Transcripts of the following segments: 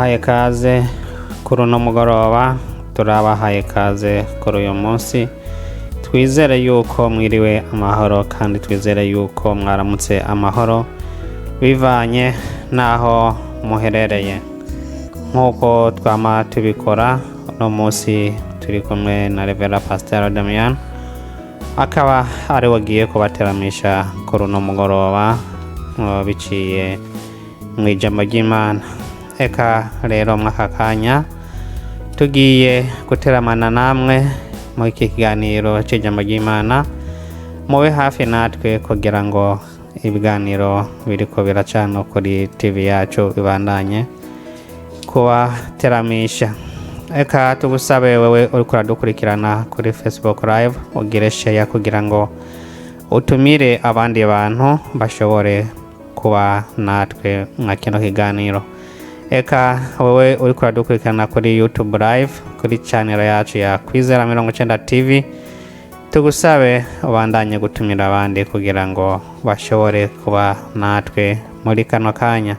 Turabahaye kaze kuri uno mugoroba, turabahaye kaze kuri uyu munsi. Twizere yuko mwiriwe amahoro kandi twizere yuko mwaramutse amahoro bivanye n'aho muherereye. Nk'uko twama tubikora, uno munsi turi kumwe na Reverend Pastor Damian, akaba ari we agiye kubateramisha kuri uno mugoroba biciye mu ijambo ry'Imana. Eka rero mw'aka kanya tugiye guteramana namwe muri iki kiganiro cy'ijambo ry'Imana. Mube hafi natwe kugira ngo ibiganiro biriko biracana kuri TV yacu bibandanye kubateramisha. Eka tugusabe wewe uriko uradukurikirana kuri Facebook Live, ugire share kugira ngo utumire abandi bantu bashobore kuba natwe mwa kino kiganiro. Eka wewe uriko uradukurikirana kuri YouTube Live, kuri channel yacu ya Kwizera 90 TV, tugusabe ubandanye gutumira abandi kugira ngo bashobore kuba natwe muri kano kanya.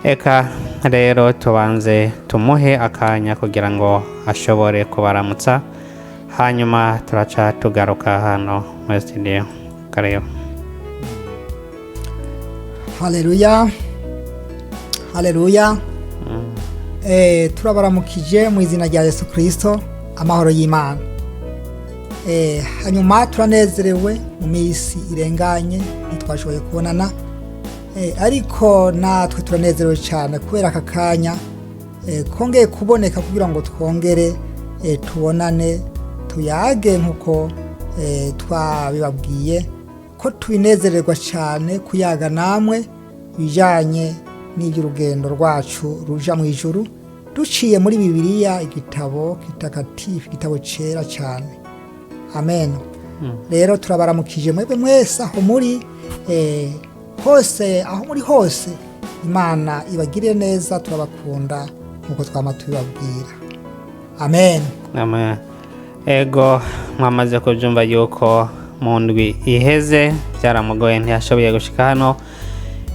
Eka rero tubanze tumuhe akanya kugira ngo ashobore kubaramutsa, hanyuma turaca tugaruka hano muri studio. Karibu. Haleluya, haleluya. Turabaramukije mu izina rya Yesu Kristo, amahoro y'Imana. Hanyuma turanezerewe, mu minsi irenganye ntitwashoboye kubonana, ariko natwe turanezerewe cyane kubera aka kanya kongeye kuboneka kugira ngo twongere tubonane, tuyage nk'uko twabibabwiye ko tubinezererwa cyane kuyaga namwe ibijyanye n'iby'urugendo rwacu ruja mu ijuru duciye muri Bibiliya, igitabo kitakatifu, igitabo cera cyane. Amen. Rero turabaramukije mwebwe mwese aho muri hose, aho muri hose, Imana ibagirire neza. Turabakunda nk'uko twama tubibabwira. Amen. Amen. Ego, mwamaze kubyumva yuko mu ndwi iheze byaramugoye, ntiyashoboye gushika hano.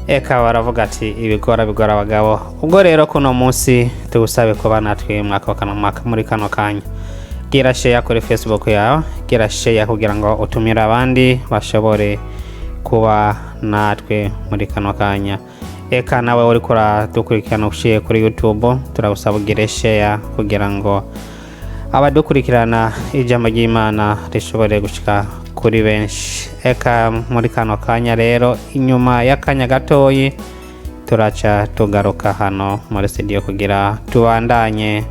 Eka baravuga ati ibigora bigora abagabo. Ubwo rero kuno munsi tugusabe kuba natwe mwaka wa kano mwaka muri kano kanya. Gira share kuri Facebook yawe, gira share kugira ngo utumire abandi bashobore kuba natwe muri kano kanya. Eka nawe uriko uradukurikirana uciye kuri YouTube, turagusaba ugire share kugira ngo abadukurikirana ijambo ry'Imana rishobore gushika kuri benshi. Eka muri kano kanya rero, inyuma y'akanya gatoyi turaca tugaruka hano muri studio kugira tubandanye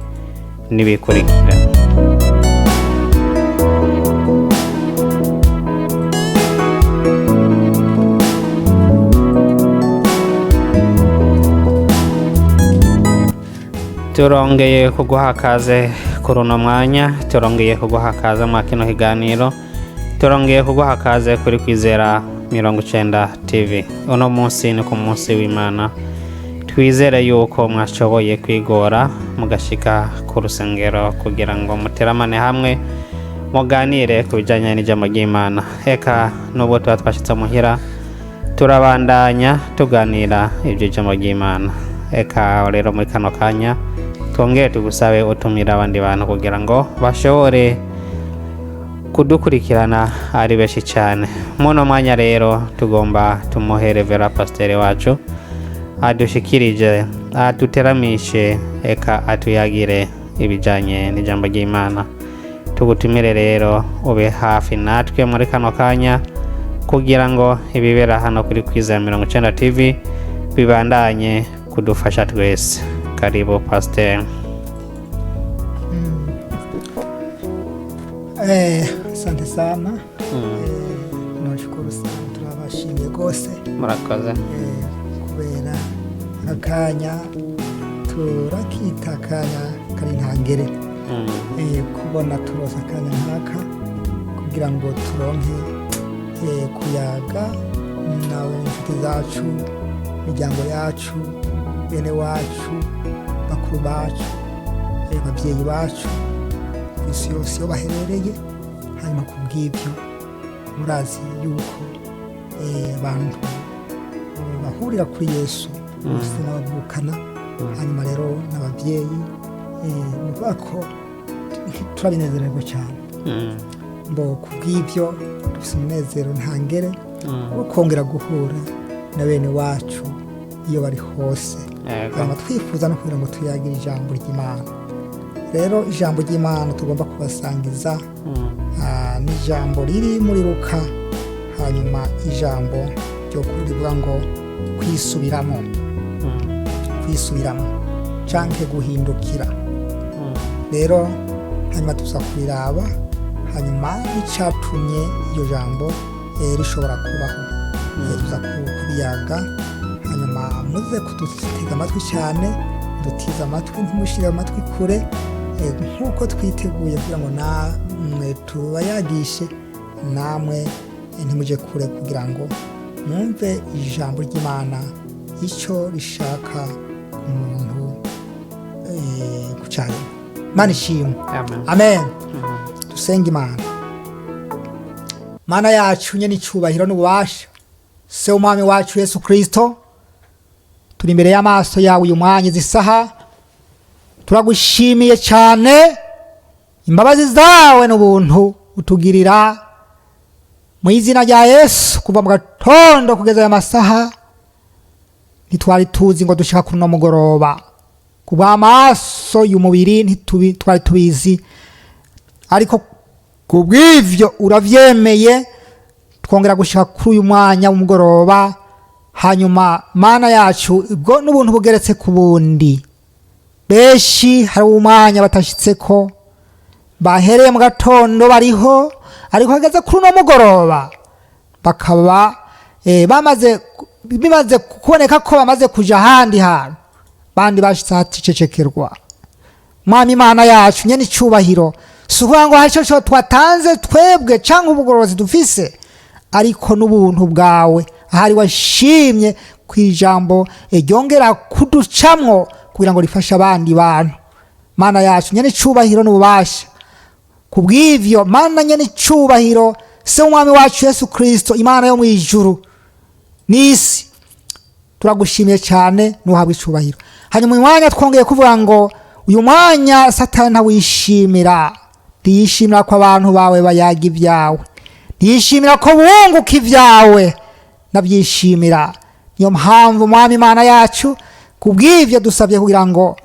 n'ibikurikira. Turongeye kuguha kaze kuri uno mwanya, turongeye kuguha kaze mwa kino kiganiro, turongeye kuguha kaze kuri Kwizera 90 TV. Uno munsi ni ku munsi w'Imana. Twizere yuko mwashoboye kwigora mugashika ku rusengero kugira ngo muteramane hamwe, muganire ku bijyanye n'ijambo ry'Imana. Eka nubwo tuba twashitse muhira, turabandanya tuganira ibyo jambo ry'Imana. Eka rero muri kano kanya twongere tugusabe utumira abandi bantu kugira ngo bashobore kudukurikirana ari benshi cyane. Muno mwanya rero tugomba tumuhe Reverend Pasiteri wacu adushikirije, aduteramishe, eka atuyagire ibijyanye n'ijambo ry'Imana. Tugutumire rero ube hafi natwe muri kano kanya kugira ngo ibibera hano kuri Kwizera 90 TV bibandanye kudufasha twese. Karibu, Pasiteri. Asante sana. Nashukuru sana, turabashimiye rwose. Murakoze. Kubera akanya turakita akanya kari ntangere, kubona turonse akanya nk'aka kugira ngo turonke kuyaga nawe, inshuti zacu, imiryango yacu, bene wacu, bakuru bacu, ababyeyi bacu ku isi yose iyo baherereye. Hanyuma ku bw'ibyo, murazi yuko abantu bahurira kuri Yesu bose n'abavukana. Hanyuma rero n'ababyeyi, ni ukuvuga ko turabinezererwa cyane. Mbo kubw'ibyo dufite umunezero ntangere wo kongera guhura na bene wacu iyo bari hose. Hanyuma twifuza no kugira ngo tuyagire ijambo ry'Imana. Rero ijambo ry'Imana tugomba kubasangiza, ni ijambo riri muri Luka, hanyuma ijambo ryo rivuga ngo kwisubiramo, kwisubiramo canke guhindukira. Rero hanyuma tuza kubiraba, hanyuma n'icatumye iryo jambo rishobora kubaho. Tuza kubiyaga, hanyuma muze kudutega amatwi cyane, dutize amatwi, ntimushire amatwi kure, nk'uko twiteguye kugira ngo namwe tubayagishe, namwe ntimuje kure kugira ngo mwumve ijambo ry'Imana icyo rishaka ku muntu, ku cyaremwe. Imana ishimwe. Amen. Amen. Dusenga Imana. Mana yacu nyene icubahiro n'ububasha, Se w'Umwami wacu Yesu Kristo, turi imbere y'amaso yawe uyu mwanya, izi saha. Turagushimiye cyane imbabazi zawe n'ubuntu utugirira mu izina rya Yesu. Kuva mu gatondo kugeza aya masaha ntitwari tuzi ngo dushaka kuri uno mugoroba. Kubwa amaso y'umubiri twari tubizi, ariko kubw'ivyo uravyemeye twongera gushika kuri uyu mwanya w'umugoroba. Hanyuma Mana yacu, ubwo n'ubuntu bugeretse ku bundi. Benshi hari umwanya batashitseko, bahereye mu gatondo bariho, ariko hageze kuri uno mugoroba bakaba bamaze, bimaze kuboneka ko bamaze kuja ahandi hantu, bandi bashitse ahacecekerwa. Mwami Imana yacu nyene icubahiro, si ukuvuga ngo hari ico twatanze twebwe canke ubugorozi dufise, ariko n'ubuntu bwawe ahari washimye ku ijambo ryongera kuducamwo kugira ngo rifashe abandi bantu. Mana yacu nyene icubahiro n'ububasha, kubw'ivyo Mana nyene icubahiro, Se w'Umwami wacu Yesu Kristo, Imana yo mu ijuru n'isi, turagushimiye cyane, nuhabwa icubahiro. Hanyuma uyu mwanya twongeye kuvuga ngo uyu mwanya Satani ntawishimira, ntiyishimira ko abantu bawe bayaga ibyawe, ntiyishimira ko bunguka ibyawe, nabyishimira. Niyo mpamvu Mwami Imana yacu, kubw'ibyo dusabye kugira ngo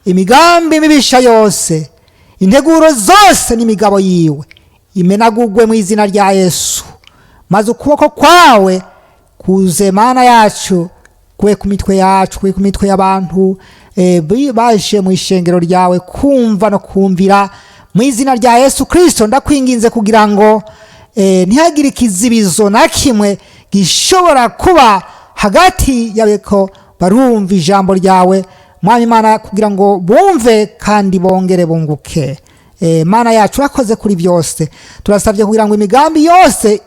imigambi mibisha yose, integuro zose n'imigabo yiwe imenagugwe mu izina rya Yesu, maze ukuboko kwawe kuze, Mana yacu, kube ku mitwe yacu, kube ku mitwe y'abantu baje mu ishengero ryawe kumva no kumvira. Mu izina rya Yesu Kristo ndakwinginze kugira ngo ntihagire ikizibizo na kimwe gishobora kuba hagati y'abeko barumva ijambo ryawe, Mwami Imana, kugira ngo bumve kandi bongere bunguke. Mana yacu, urakoze kuri byose. Turasabye kugira ngo imigambi yose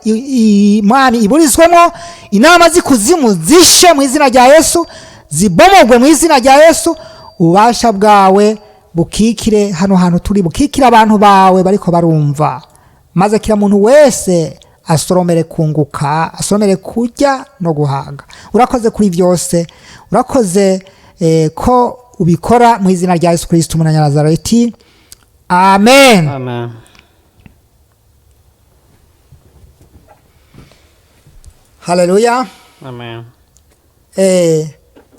Mwami iburizwemo, inama z'ikuzimu zishe mu izina rya Yesu, zibomogwe mu izina rya Yesu. Ububasha bwawe bukikire hano hantu turi, bukikire abantu bawe bariko barumva, maze kila muntu wese asoromere kunguka, asoromere kurya no guhaga. Urakoze kuri byose, urakoze ko ubikora mu izina rya Yesu Kristo Umunyanazareti, amen. Amen. Haleluya. Amen.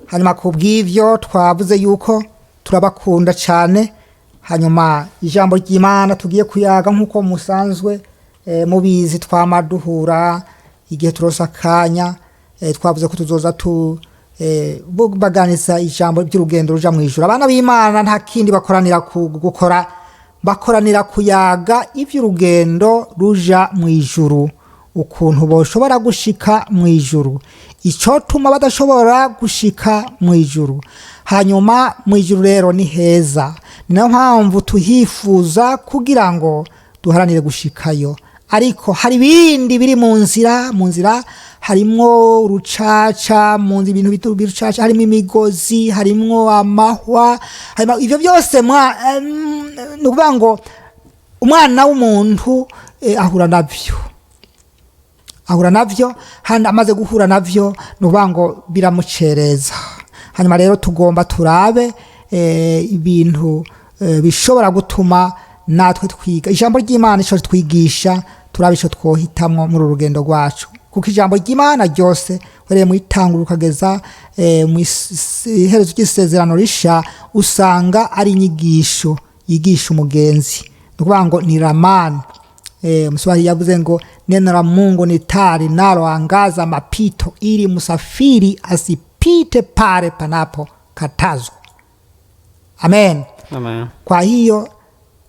Hanyuma ku bw'ibyo twavuze yuko turabakunda cyane. Hanyuma ijambo ry'Imana tugiye kuyaga, nk'uko musanzwe mubizi, twama duhura igihe turosa akanya. Twavuze ko tuzoza tu baganiza ijambo ry'urugendo ruja mu ijuru. Abana b'Imana nta kindi bakoranira gukora, bakoranira kuyaga iby'urugendo ruja mu ijuru, ukuntu boshobora gushika mu ijuru, icotuma badashobora gushika mu ijuru. Hanyuma mu ijuru rero ni heza, ni nayo mpamvu tuhifuza kugira ngo duharanire gushikayo. Ariko hari ibindi biri mu nzira. Mu nzira harimwo urucaca, mu nzira ibintu birucaca, harimo imigozi, harimwo amahwa, harimo ivyo byose. Ni ukuvuga ngo umwana w'umuntu ahura nabyo, ahura navyo. Handi amaze guhura navyo, ni ukuvuga ngo biramucereza. Hanyuma rero tugomba turabe ibintu bishobora gutuma natwe twiga ijambo ry'Imana, ico twigisha, turabe ico twohitamwo muri uru rugendo rwacu, kuko ijambo ry'Imana ryose uhereye mu itanguro ukageza mu iherezo ry'isezerano risha, usanga ari inyigisho yigisha umugenzi. Ni ukuvuga ngo ni ramani. Mswahili yavuze ngo neno la Mungu ni taa linaloangaza mapito ili msafiri asipite pale panapo katazwa. Amen. Amen. Kwa hiyo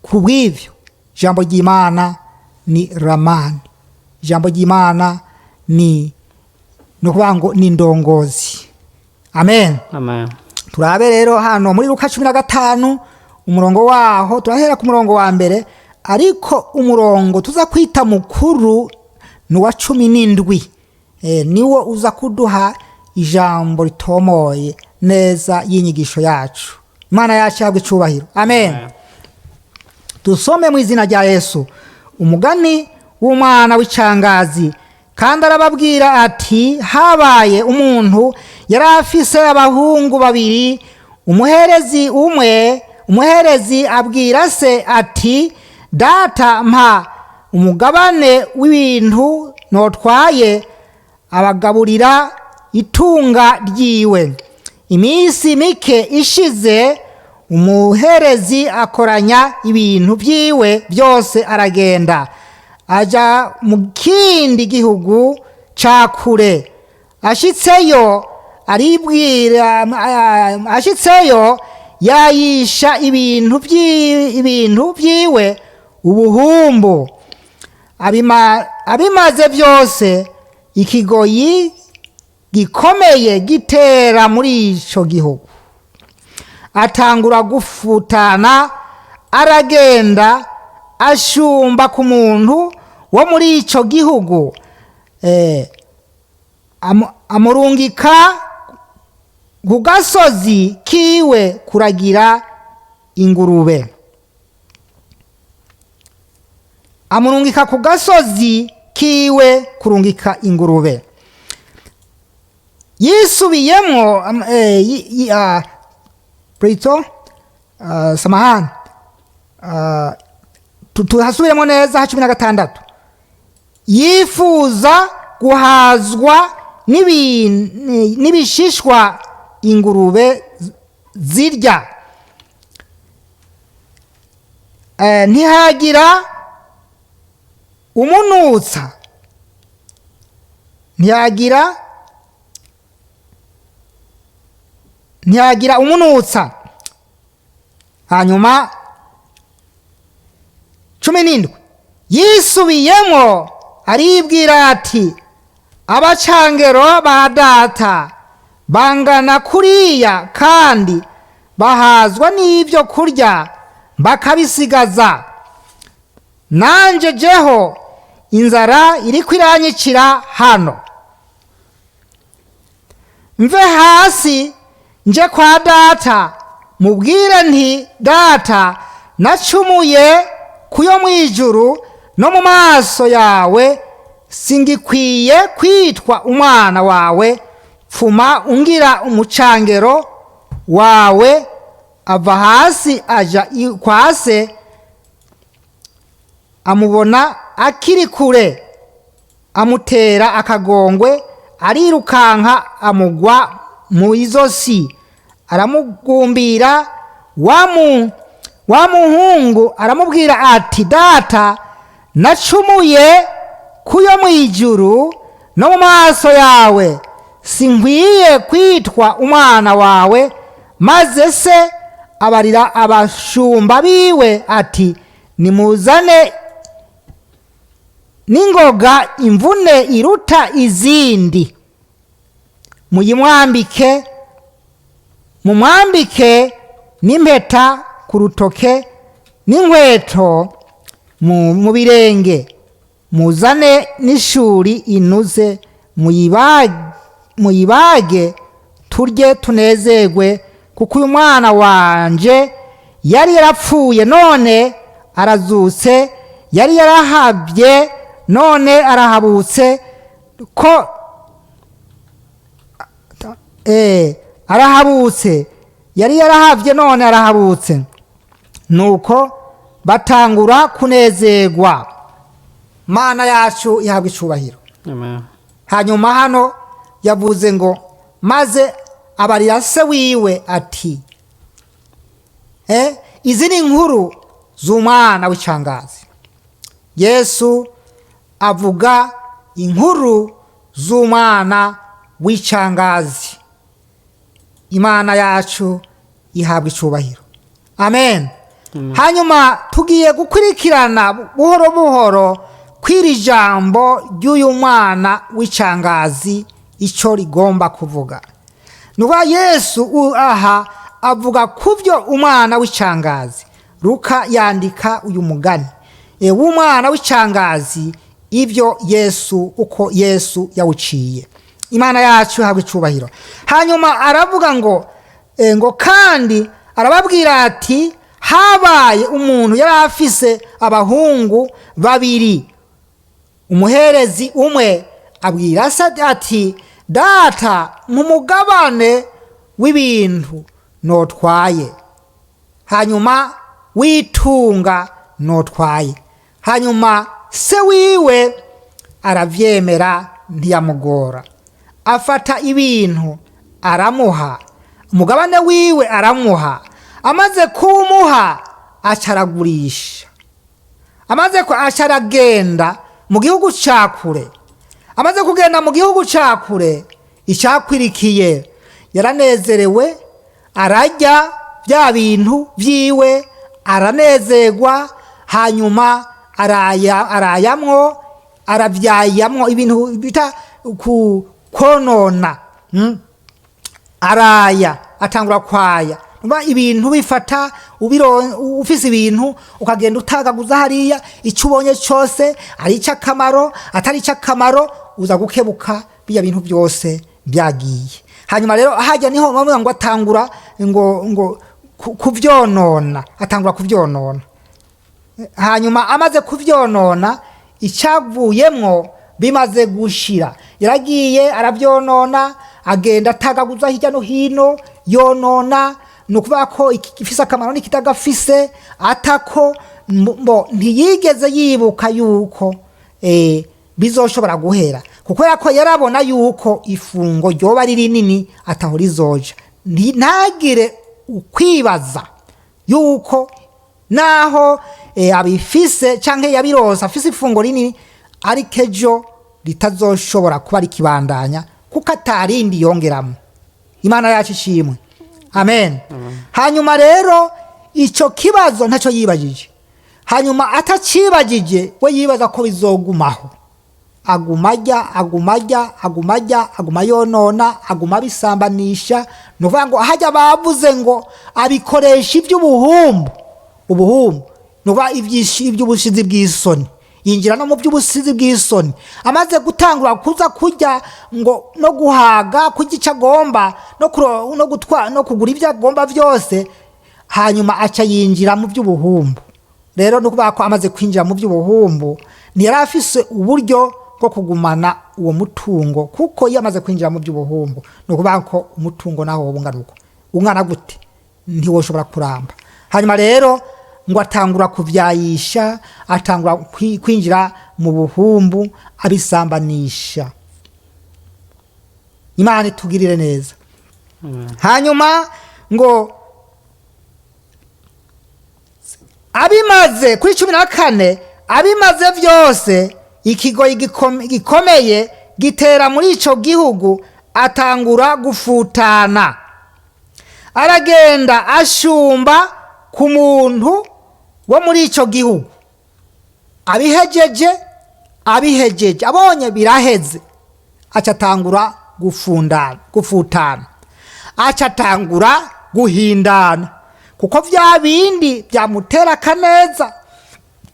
kubw'ivyo ijambo ry'Imana ni ramani, ijambo ry'Imana ni ukuvuga ngo ni ndongozi. Amen. Amen. Turabe rero hano muri Luka 15 umurongo waho, turahera ku murongo wa mbere, ariko umurongo tuza kwita mukuru ni uwa 17. Niwo uza kuduha ijambo ritomoye neza y'inyigisho yacu. Imana yacu ihabwe icubahiro. Amen. Amen. Dusome mu izina rya Yesu umugani w'umwana w'icangazi. Kandi arababwira ati: habaye umuntu yari afise abahungu babiri. Umuherezi umwe, umuherezi abwira se ati: data, mpa umugabane w'ibintu notwaye. Abagaburira itunga ryiwe. Iminsi mike ishize, umuherezi akoranya ibintu byiwe byose, aragenda aja mu kindi gihugu ca kure. Ashitseyo aribwira, ashitseyo yayisha ibintu byiwe ubuhumbu. Abimaze byose, ikigoyi gikomeye gitera muri ico gihugu, atangura gufutana. Aragenda ashumba ku muntu wo muri ico gihugu, amurungika ku gasozi kiwe kuragira ingurube. Amurungika ku gasozi kiwe kurungika ingurube. Yisubiyemwo plutôt, samahani, tuhasubiremo neza ha 16. Yifuza guhazwa n'ibishishwa ingurube zirya, ntihagira umunutsa, ntihagira umunutsa. Hanyuma 17, yisubiyemo aribwira ati: abacangero ba data bangana kuriya kandi bahazwa n'ibyo kurya bakabisigaza, nanje jeho inzara iriko iranyicira hano. Mve hasi nje kwa data, mubwire nti: data, nacumuye kuyo mu ijuru no mu maso yawe, singikwiye kwitwa umwana wawe, pfuma ungira umucangero wawe. Ava hasi aja kwa se. Amubona akiri kure, amutera akagongwe, arirukanka amugwa mu izosi, aramugumbira. Wa muhungu aramubwira ati: data, nacumuye kuyo mu ijuru no mu maso yawe, sinkwiye kwitwa umwana wawe. Maze se abarira abashumba biwe ati: nimuzane n'ingoga imvune iruta izindi, muyimwambike, mumwambike n'impeta ku rutoke n'inkweto mu birenge, muzane n'ishuri inuze, muyibage, turye tunezerwe, kuko uyu mwana wanje yari yarapfuye none arazutse, yari yarahabye none arahabutse. Ko Arahabutse, yari yarahavye none arahabutse. Nuko batangura kunezerwa. Mana yacu ihabwa icubahiro. Amen. Hanyuma hano yavuze ngo maze abarira se wiwe ati izi ni inkuru z'umwana w'icangazi. Yesu avuga inkuru z'umwana w'icangazi. Imana yacu ihabwa icubahiro. Amen. Hanyuma tugiye gukurikirana buhoro buhoro kw'iri jambo ry'uyu mwana w'icangazi icyo rigomba kuvuga. Nuba Yesu aha avuga ku byo umwana w'icangazi. Luka yandika uyu mugani w'umwana w'icangazi, ibyo Yesu, uko Yesu yawuciye. Imana yacu ihabwa icubahiro. Hanyuma aravuga ngo ngo kandi arababwira ati habaye umuntu yari afise abahungu babiri. Umuherezi umwe abwira se ati data, mu mugabane w'ibintu notwaye, hanyuma witunga notwaye. Hanyuma se wiwe aravyemera, ntiyamugora, afata ibintu aramuha, umugabane wiwe aramuha. Amaze kuwumuha aca aragurisha, amaze aca aragenda mu gihugu ca kure. Amaze kugenda mu gihugu ca kure, icyakwirikiye yaranezerewe, ararya bya bintu vyiwe, aranezerwa. Hanyuma araya, arayamwo, aravyayamwo ibintu bita ku konona. Araya, atangura kwaya. Umva ibintu bifata ufise ibintu ukagenda utagaguza hariya, icyo ubonye cyose ari icy'akamaro atari icy'akamaro, uza gukebuka biya bintu byose byagiye. Hanyuma rero hajya niho bavuga ngo atangura ngo kuvyonona, atangura kuvyonona. Hanyuma amaze kuvyonona, icyavuyemwo bimaze gushira, yaragiye arabyonona, agenda atagaguza hirya no hino yonona. Ni ukuvuga ko igifise akamaro n'ikitagafise atako mbo ntiyigeze yibuka yuko bizoshobora guhera, kuko yako yarabona yuko ifungo ryoba ari rinini ataho rizoja. Ntagire ukwibaza yuko naho abifise canke yabironse afise ifungo rinini, ariko ejo ritazoshobora kuba rikibandanya kuko atarindi yongeramo. Imana yacu ishimwe. Amen. Hanyuma rero ico kibazo ntacyo yibagije. Hanyuma atacibagije, we yibaza ko bizogumaho, aguma ajya, aguma ajya, aguma ajya, aguma yonona, aguma abisambanisha. Ni ukuvuga ngo hajya bavuze ngo abikoresha iby'ubuhumbu. Ubuhumbu ni ukuvuga iby'ubushizi bw'isoni. Yinjira no mu by'ubusizi bw'isoni. Amaze gutangura kuza kurya ngo no guhaga, kurya icyo agomba, no gutwa no kugura ibyo agomba byose, hanyuma aca yinjira mu by'ubuhumbu. Rero ni ukuvuga ko amaze kwinjira mu by'ubuhumbu ntiyari afise uburyo bwo kugumana uwo mutungo, kuko iyo amaze kwinjira mu by'ubuhumbu ni ukuvuga ko umutungo naho woba ungana uko ungana gute ntiwoshobora kuramba. Hanyuma rero ngo atangura kuvyayisha, atangura kwinjira mu buhumbu, abisambanisha. Imana itugirire neza. Hanyuma ngo abimaze kuri 14, abimaze byose, ikigoyi gikomeye gitera muri ico gihugu, atangura gufutana, aragenda ashumba ku muntu wo muri ico gihugu. Abihejeje abonye biraheze, aca atangura gufutana, aca atangura guhindana, kuko vya bindi byamutera akaneza,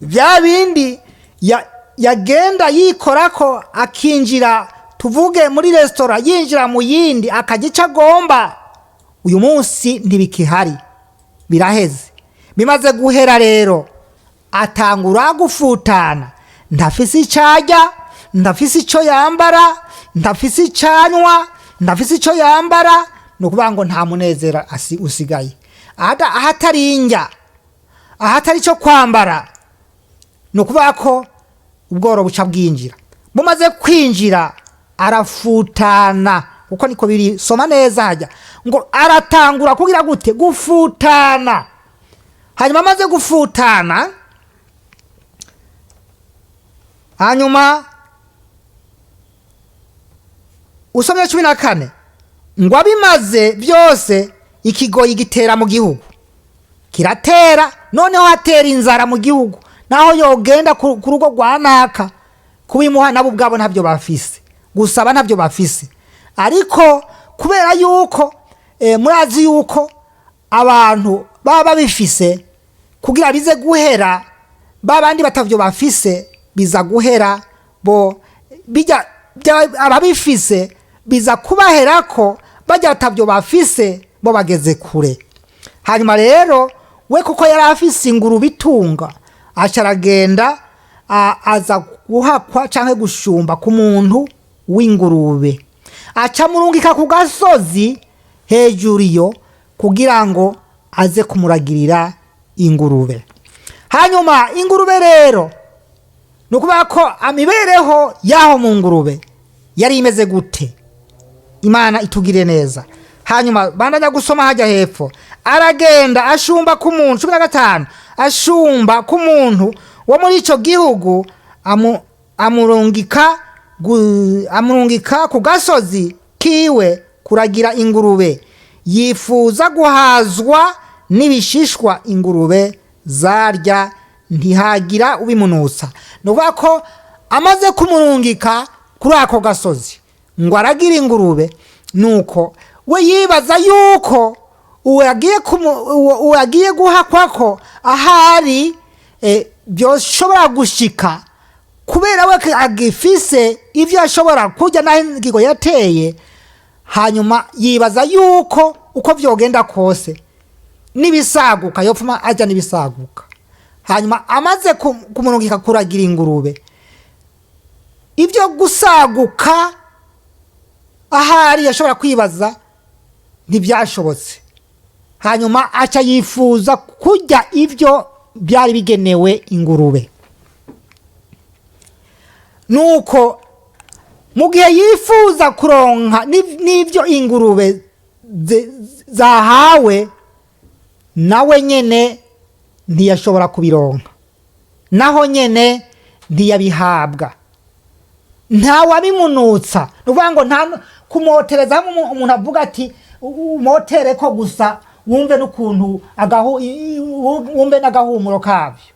vya bindi yagenda yikorako, akinjira tuvuge muri resitora, yinjira mu yindi akajya icyo agomba, uyu munsi ntibikihari, biraheze. Bimaze guhera rero atangura gufutana, ntafise icyo arya, ntafise icyo yambara, ntafise icyo anywa, ntafise icyo yambara. Ni ukuvuga ngo nta munezero usigaye. Ahatari indya, ahatari icyo kwambara, ni ukuvuga ko ubworo buca bwinjira. Bumaze kwinjira arafutana, kuko niko biri. Soma neza hajya ngo aratangura kugira gute? Gufutana. Hanyuma amaze gufutana, hanyuma usomye 14 ngo abimaze byose, ikigoyi gitera mu gihugu, kiratera. Noneho hatera inzara mu gihugu, naho yogenda ku rugo rwa naka kubimuha, nabo ubwabo ntabyo bafise, gusaba ntabyo bafise. Ariko kubera yuko murazi yuko abantu baba babifise, kugira bize guhera, ba bandi batavyo bafise biza guhera bo bijya ababifise biza kubaherako, bajya batavyo bafise bo bageze kure. Hanyuma rero we, kuko yari afise ingurube itunga, aca aragenda, aza guhakwa canke gushumba ku muntu w'ingurube, aca amurungika ku gasozi hejuru iyo kugira ngo aze kumuragirira ingurube. Hanyuma ingurube rero, ni ukuvuga ko imibereho y'aho mu ngurube yari imeze gute? Imana itugire neza. Hanyuma bandanya gusoma hajya hepfo, aragenda ashumba ku muntu, 15, ashumba ku muntu wo muri icyo gihugu, amurungika ku gasozi kiwe kuragira ingurube. Yifuza guhazwa n'ibishishwa ingurube zarya, ntihagira ubimunutsa. Ni ukuvuga ko amaze kumurungika kuri ako gasozi ngo aragire ingurube, nuko we yibaza yuko uwo agiye guhakwa ko ahari byoshobora gushika, kubera we agifise ibyo ashobora kurya n'aho ingigo yateye. Hanyuma yibaza yuko uko byogenda kose n'ibisaguka yopfuma ajya n'ibisaguka. Hanyuma amaze kumurungika kuragira ingurube, ibyo gusaguka ahari yashobora kwibaza ntibyashobotse. Hanyuma aca yifuza kurya ibyo byari bigenewe ingurube. Nuko mu gihe yifuza kuronka n'ibyo ingurube zahawe, nawe nyene ntiyashobora kubironka, naho nyene ntiyabihabwa, ntawabimunutsa. Ni ukuvuga ngo nta kumotereza hamwe umuntu avuga ati umotere ko gusa wumve n'ukuntu wumve n'agahumuro kabyo.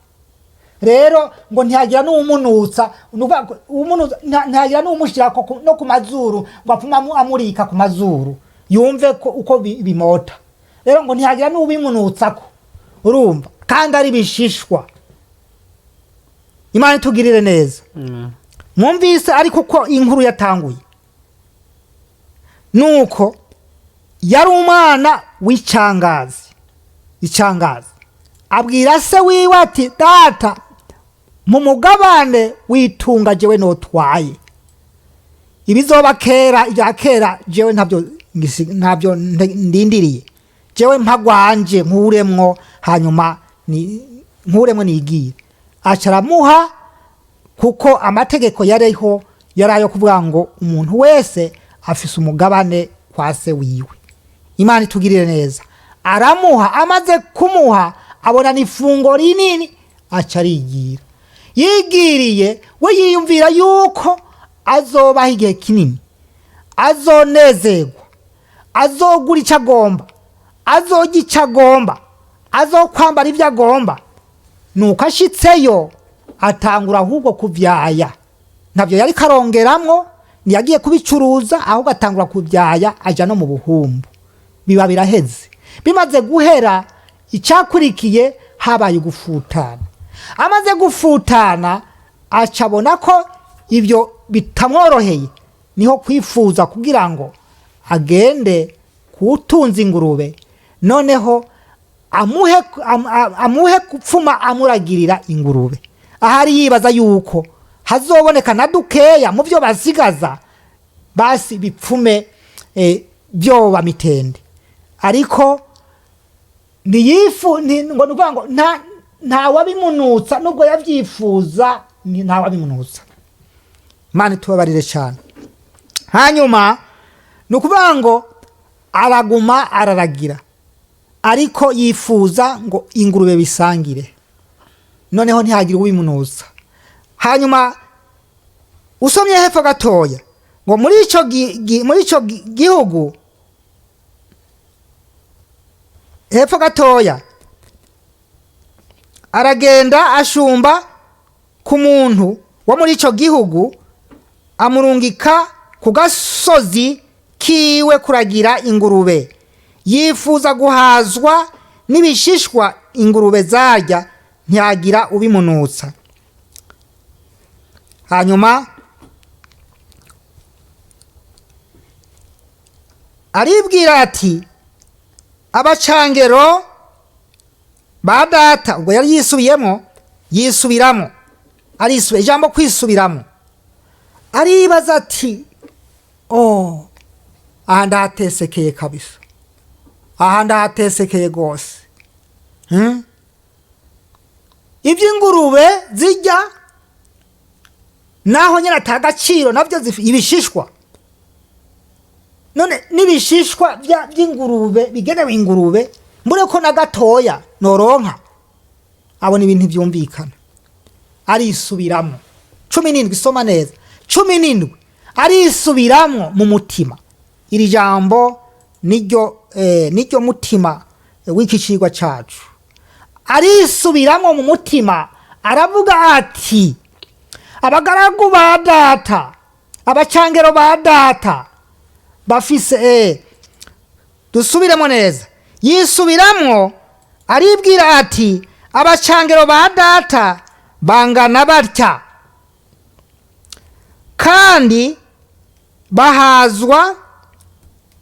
Rero ngo ntihagira n'uwumunutsa, ni ukuvuga ngo uwumunutsa, ntihagira n'uwumushyira no ku mazuru ngo apfume amurika ku mazuru yumve ko uko bimota. Rero ngo ntihagira n'ubimunutsako, urumva kandi ari bishishwa. Imana itugirire neza. Mwumvise ariko uko inkuru yatanguye, nuko yari umwana w'icangazi. Icangazi abwira se wiwe ati data, mu mugabane w'itunga jewe notwaye, ibizoba kera ibya kera jewe ntabyo ntabyo ndindiriye, jewe mpagwanje nkuremwo, hanyuma nkuremwo nigire. Aca aramuha, kuko amategeko yariho yari ayo kuvuga ngo umuntu wese afise umugabane kwa se wiwe. Imana itugirire neza. Aramuha, amaze kumuha abona ni ifungo rinini, aca arigira. Yigiriye we yiyumvira yuko azobaho igihe kinini, azonezerwa, azogura icyo agomba, azorya icyo agomba, azokwambara ibyo agomba. Nuko ashitseyo atangura ahubwo kuvyaya, ntabyo yari karongeramwo, ntiyagiye kubicuruza, ahubwo atangura kuvyaya, aja no mu buhumbu. Biba biraheze. Bimaze guhera, icyakurikiye habaye gufutana. Amaze gufutana aca abona ko ibyo bitamworoheye, niho kwifuza kugira ngo agende kuwutunza ingurube, noneho amuhe gupfuma amuragirira ingurube. Ahari yibaza yuko hazoboneka na dukeya mu byo basigaza, basi bipfume. byoba mitende, ariko ntiyifu ngo ni ukuvuga ngo nta wabimunutsa, nubwo yabyifuza nta wabimunutsa. Imana itubabarire cyane. Hanyuma ni ukuvuga ngo araguma araragira, ariko yifuza ngo ingurube bisangire, noneho ntihagire uwimunutsa. Hanyuma usomye hepfo gatoya ngo muri ico gihugu hepfo gatoya aragenda ashumba ku muntu wo muri ico gihugu, amurungika ku gasozi kiwe kuragira ingurube. Yifuza guhazwa n'ibishishwa ingurube zarya, ntiyagira ubimunutsa. Hanyuma aribwira ati abacangero ba data, ubwo yari yisubiyemo, yisubiramo, arisubira ijambo kwisubiramo, aribaza ati oh, aha ndahatesekeye kabisa, aha ndahatesekeye rwose. Iby'ingurube zijya naho nyine ata gaciro nabyo ibishishwa, none n'ibishishwa by'ingurube bigenewe ingurube mbure ko na gatoya noronka. Abona ibintu byumvikana, arisubiramo. 17, soma neza, 17, arisubiramo mu mutima. Iri jambo niryo mutima w'iki cigwa cacu. Arisubiramo mu mutima, aravuga ati abagaragu ba data, abacangero ba data bafise, dusubiremo neza. Yisubiramo aribwira ati abacangero ba data bangana batya, kandi bahazwa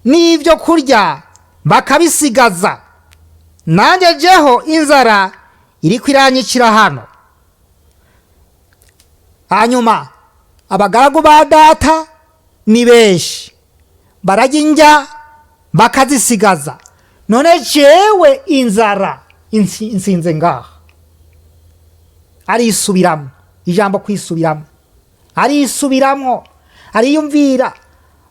n'ibyo kurya bakabisigaza, nanjye jeho inzara iriko iranyicira hano. Hanyuma abagaragu ba data ni benshi, barajya indya bakazisigaza, none jewe inzara insinze ngaha. Arisubiramo, ijambo kwisubiramo, arisubiramo, ariyumvira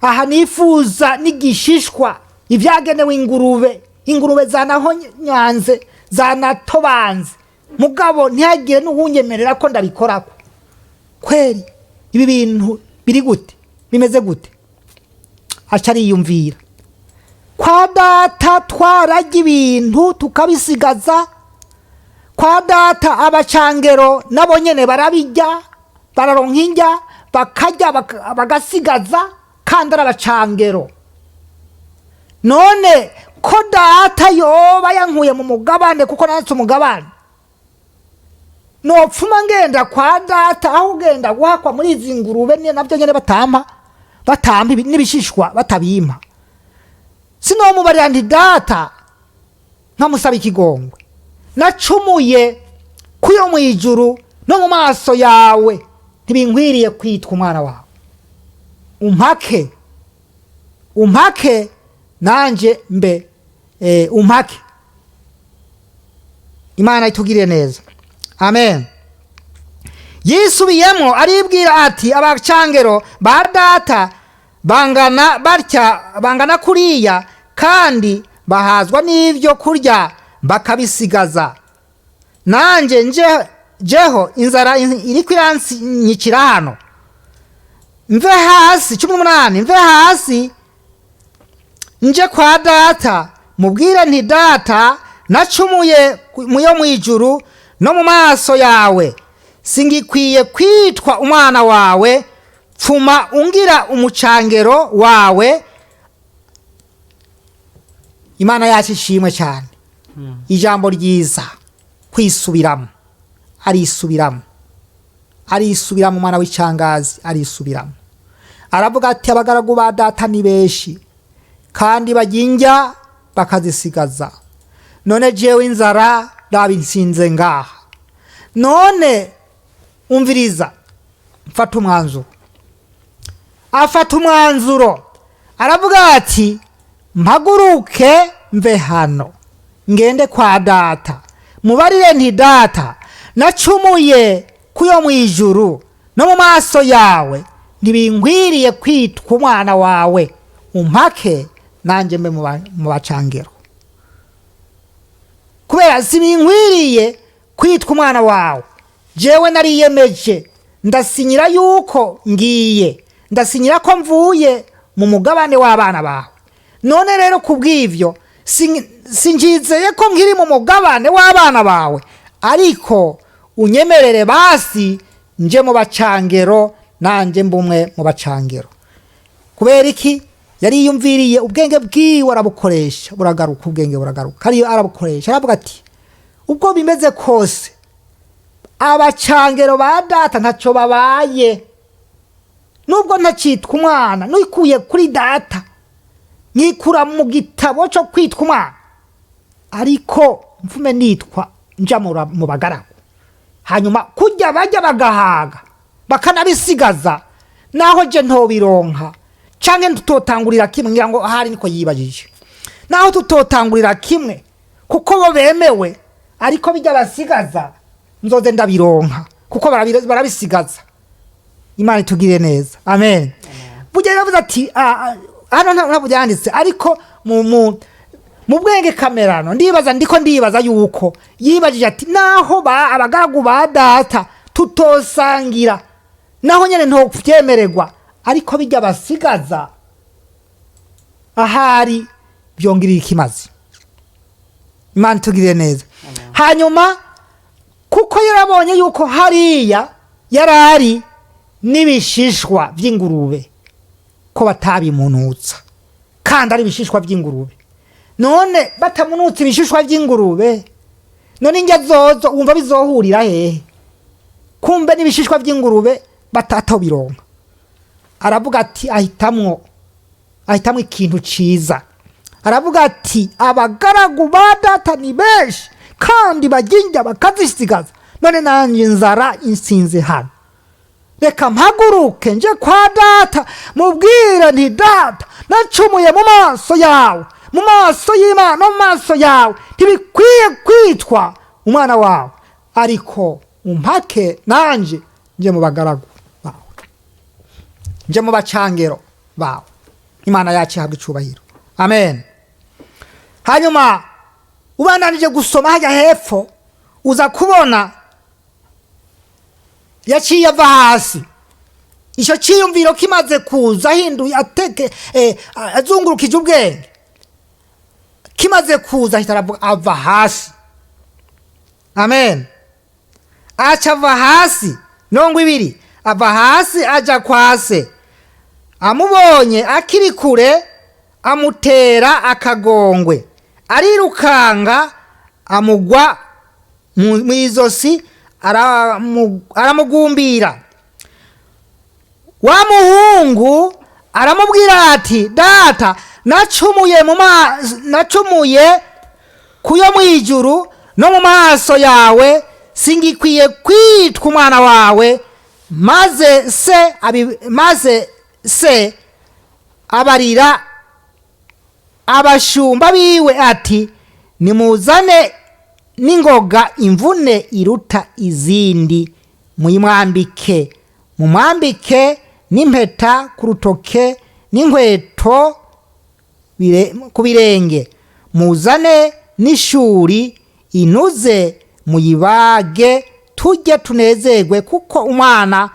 aha nifuza n'igishishwa ibyagenewe ingurube, ingurube zanahonyanze zanatobanze, mugabo ntihagire n'uwunyemerera ko ndabikorako. Kweri ibi bintu biri gute, bimeze gute? Aca ariyumvira, kwa data twarajya ibintu tukabisigaza, kwa data abacangero nabo nyene barabijya, bararonka indya bakarya bagasigaza, kandi ari abacangero. None ko data yoba yankuye mu mugabane, kuko nanse umugabane, nopfuma ngenda kwa data, aho ugenda guhakwa muri izi ngurube nabyo nyene batampa n'ibishishwa batabimpa, sinomubarira nti data nkamusaba ikigongwe, nacumuye kuyo mu ijuru no mu maso yawe, ntibinkwiriye kwitwa umwana wawe, umpake nanje mbe umpake. Imana itugirire neza, amen. Yisubiyemo aribwira ati abacangero ba data bangana batya, bangana kuriya, kandi bahazwa n'ibyo kurya bakabisigaza, nanje jeho inzara iriko iransnyikira hano, mve hasi. 18, mve hasi nje kwa data, mubwire nti data nacumuye muyo mu ijuru no mu maso yawe, singikwiye kwitwa umwana wawe, pfuma ungira umucangero wawe. Imana yacu ishimwe cyane. Ijambo ryiza kwisubiramo, arisubiramo, arisubiramo, umwana w'icangazi arisubiramo, aravuga ati abagaragu ba data ni benshi, kandi bajya indya bakazisigaza, none jewe inzara rabinsinze ngaha. None umviriza, mfata umwanzuro. Afata umwanzuro, aravuga ati Mpaguruke mve hano ngende kwa data, mubarire nti: Data, nacumuye kuyo mu ijuru no mu maso yawe, ntibinkwiriye kwitwa umwana wawe, umpake nanjye mbe mu bacangero. Kubera sibinkwiriye kwitwa umwana wawe. Jewe nariyemeje, ndasinyira yuko ngiye, ndasinyira ko mvuye mu mugabane w'abana bawe. None rero ku bw'ibyo sinjizeye ko nkiri mu mugabane w'abana bawe, ariko unyemerere basi nje mu bacangero, nanjye mbumwe mu bacangero. Kubera iki? Yariyumviriye, ubwenge bwiwe arabukoresha, buragaruka, ubwenge buragaruka, ariyo arabukoresha, aravuga ati: ubwo bimeze kose abacangero ba data ntacyo babaye, nubwo ntacitwa umwana, nikuye kuri data, nkikura mu gitabo cyo kwitwa umwana, ariko mvume nitwa nja mu bagaragu. Hanyuma kujya bajya bagahaga bakanabisigaza, naho je ntobironka canke tutotangurira kimwe. Ngira ngo ahari niko yibajije, naho tutotangurira kimwe kuko bo bemewe, ariko bijya basigaza nzoze ndabironka kuko barabisigaza. Imana itugire neza, amen. Burya yaravuze ati hano ntabwo byanditse, ariko mu bwenge kamerano ndibaza, ndiko ndibaza yuko yibajije ati: naho ba abagaragu ba data tutosangira, naho nyene ntopyemererwa, ariko bijya basigaza ahari byongerera ikimazi. Imana itugirire neza. Hanyuma kuko yarabonye yuko hariya yarari n'ibishishwa by'ingurube ko batabimunutsa, kandi ari ibishishwa by'ingurube. None batamunutsa ibishishwa by'ingurube, none indya zozo wumva bizohurira hehe? Kumbe n'ibishishwa by'ingurube batatobironka. Aravuga ati ahitamwo ikintu ciza. Aravuga ati: abagaragu ba data ni benshi kandi bajya bakazisigaza, none nanjye inzara insinze hano, reka mpaguruke nje kwa data, mubwire nti: Data, nacumuye mu maso yawe, mu maso y'Imana no mu maso yawe, ntibikwiye kwitwa umwana wawe, ariko umpake nanjye nje mu bagaragu bawe, nje mu bacangero bawe. Imana yacu ihabwa icubahiro, amen. Hanyuma ubandanije gusoma hajya hepfo, uza kubona yaciye ava hasi. Icyo cyiyumviro kimaze kuza, ahinduye ateke, azungurukije ubwenge, kimaze kuza ahita aravuga, ava hasi, amen. Aca ava hasi, 20, ava hasi aja kwa se. Amubonye akiri kure amutera akagongwe, arirukanga amugwa mu izosi, aramugumbira. Wa muhungu aramubwira ati: Data, nacumuye kuyo mu ijuru no mu maso yawe, singikwiye kwitwa umwana wawe. Maze se abarira abashumba biwe ati: nimuzane n'ingoga imvune iruta izindi, muyimwambike, mumwambike n'impeta ku rutoke n'inkweto ku birenge, muzane n'ishuri inuze muyibage, tujye tunezerwe, kuko umwana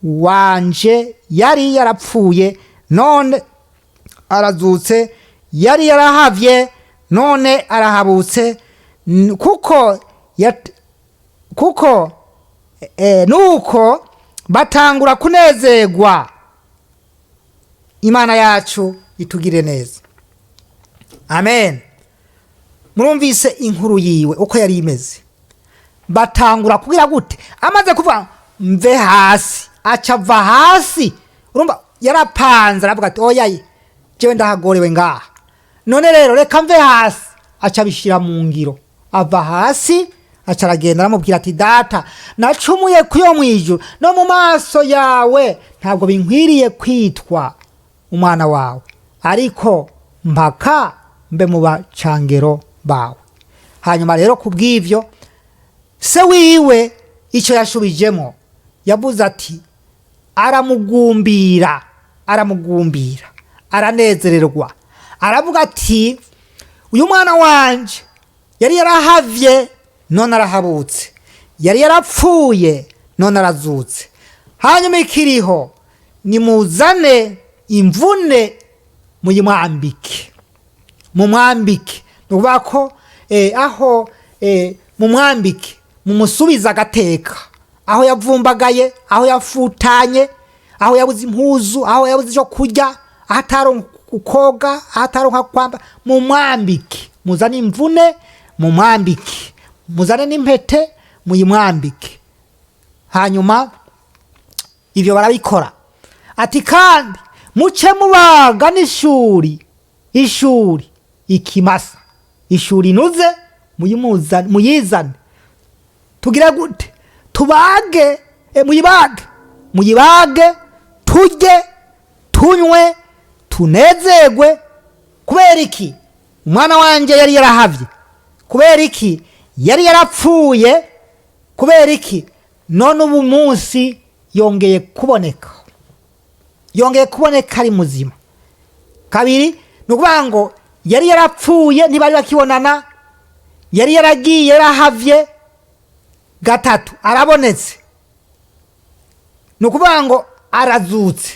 wanje yari yarapfuye none arazutse, yari yarahavye none arahabutse. Kuko nuko batangura kunezerwa. Imana yacu itugire neza, amen. Murumvise inkuru yiwe uko yari imeze. Batangura kugira gute? Amaze kuvuga mve hasi, aca ava hasi. Urumva yarapanze, aravuga ati: oya, jewe ndahagorewe ngaha, none rero reka mve hasi. Aca abishyira mu ngiro, ava hasi, aca aragenda, aramubwira ati: data, nacumuye kuyo mu ijuru no mu maso yawe, ntabwo binkwiriye kwitwa umwana wawe, ariko Mpaka mbe mu bacangero bawe. Hanyuma rero ku bw'ibyo, se wiwe icyo yashubijemo, yavuze ati aramugumbira, aramugumbira, aranezererwa, aravuga ati: "Uyu mwana wanje yari yarahavye, none arahabutse, yari yarapfuye, none arazutse. Hanyuma ikiriho, nimuzane imvune muyimwambike, mumwambike." Ni ukuvuga ko aho mumwambike, mumusubize agateka, aho yavumbagaye, aho yafutanye, aho yabuze impuzu, aho yabuze icyo kurya, aho ataronka koga, aho ataronka kwamba, mumwambike. Muzane imvune mumwambike, muzane n'impete muyimwambike. Hanyuma ibyo barabikora. Ati: "Kandi muce mubaga n'ishuri, ishuri ikimasa, ishuri inuze, muyizane. Tugire gute? Tubage, muyibage, muyibage, turye, tunywe, tunezerwe. Kubera iki? Umwana wanjye yari yarahavye. Kubera iki? Yari yarapfuye. Kubera iki? None ubu munsi yongeye kuboneka, yongeye kuboneka ari muzima." Kabiri, ni ukuvuga ngo yari yarapfuye, ntibari bakibonana, yari yaragiye, yarahavye. Gatatu, arabonetse, ni ukuvuga ngo arazutse.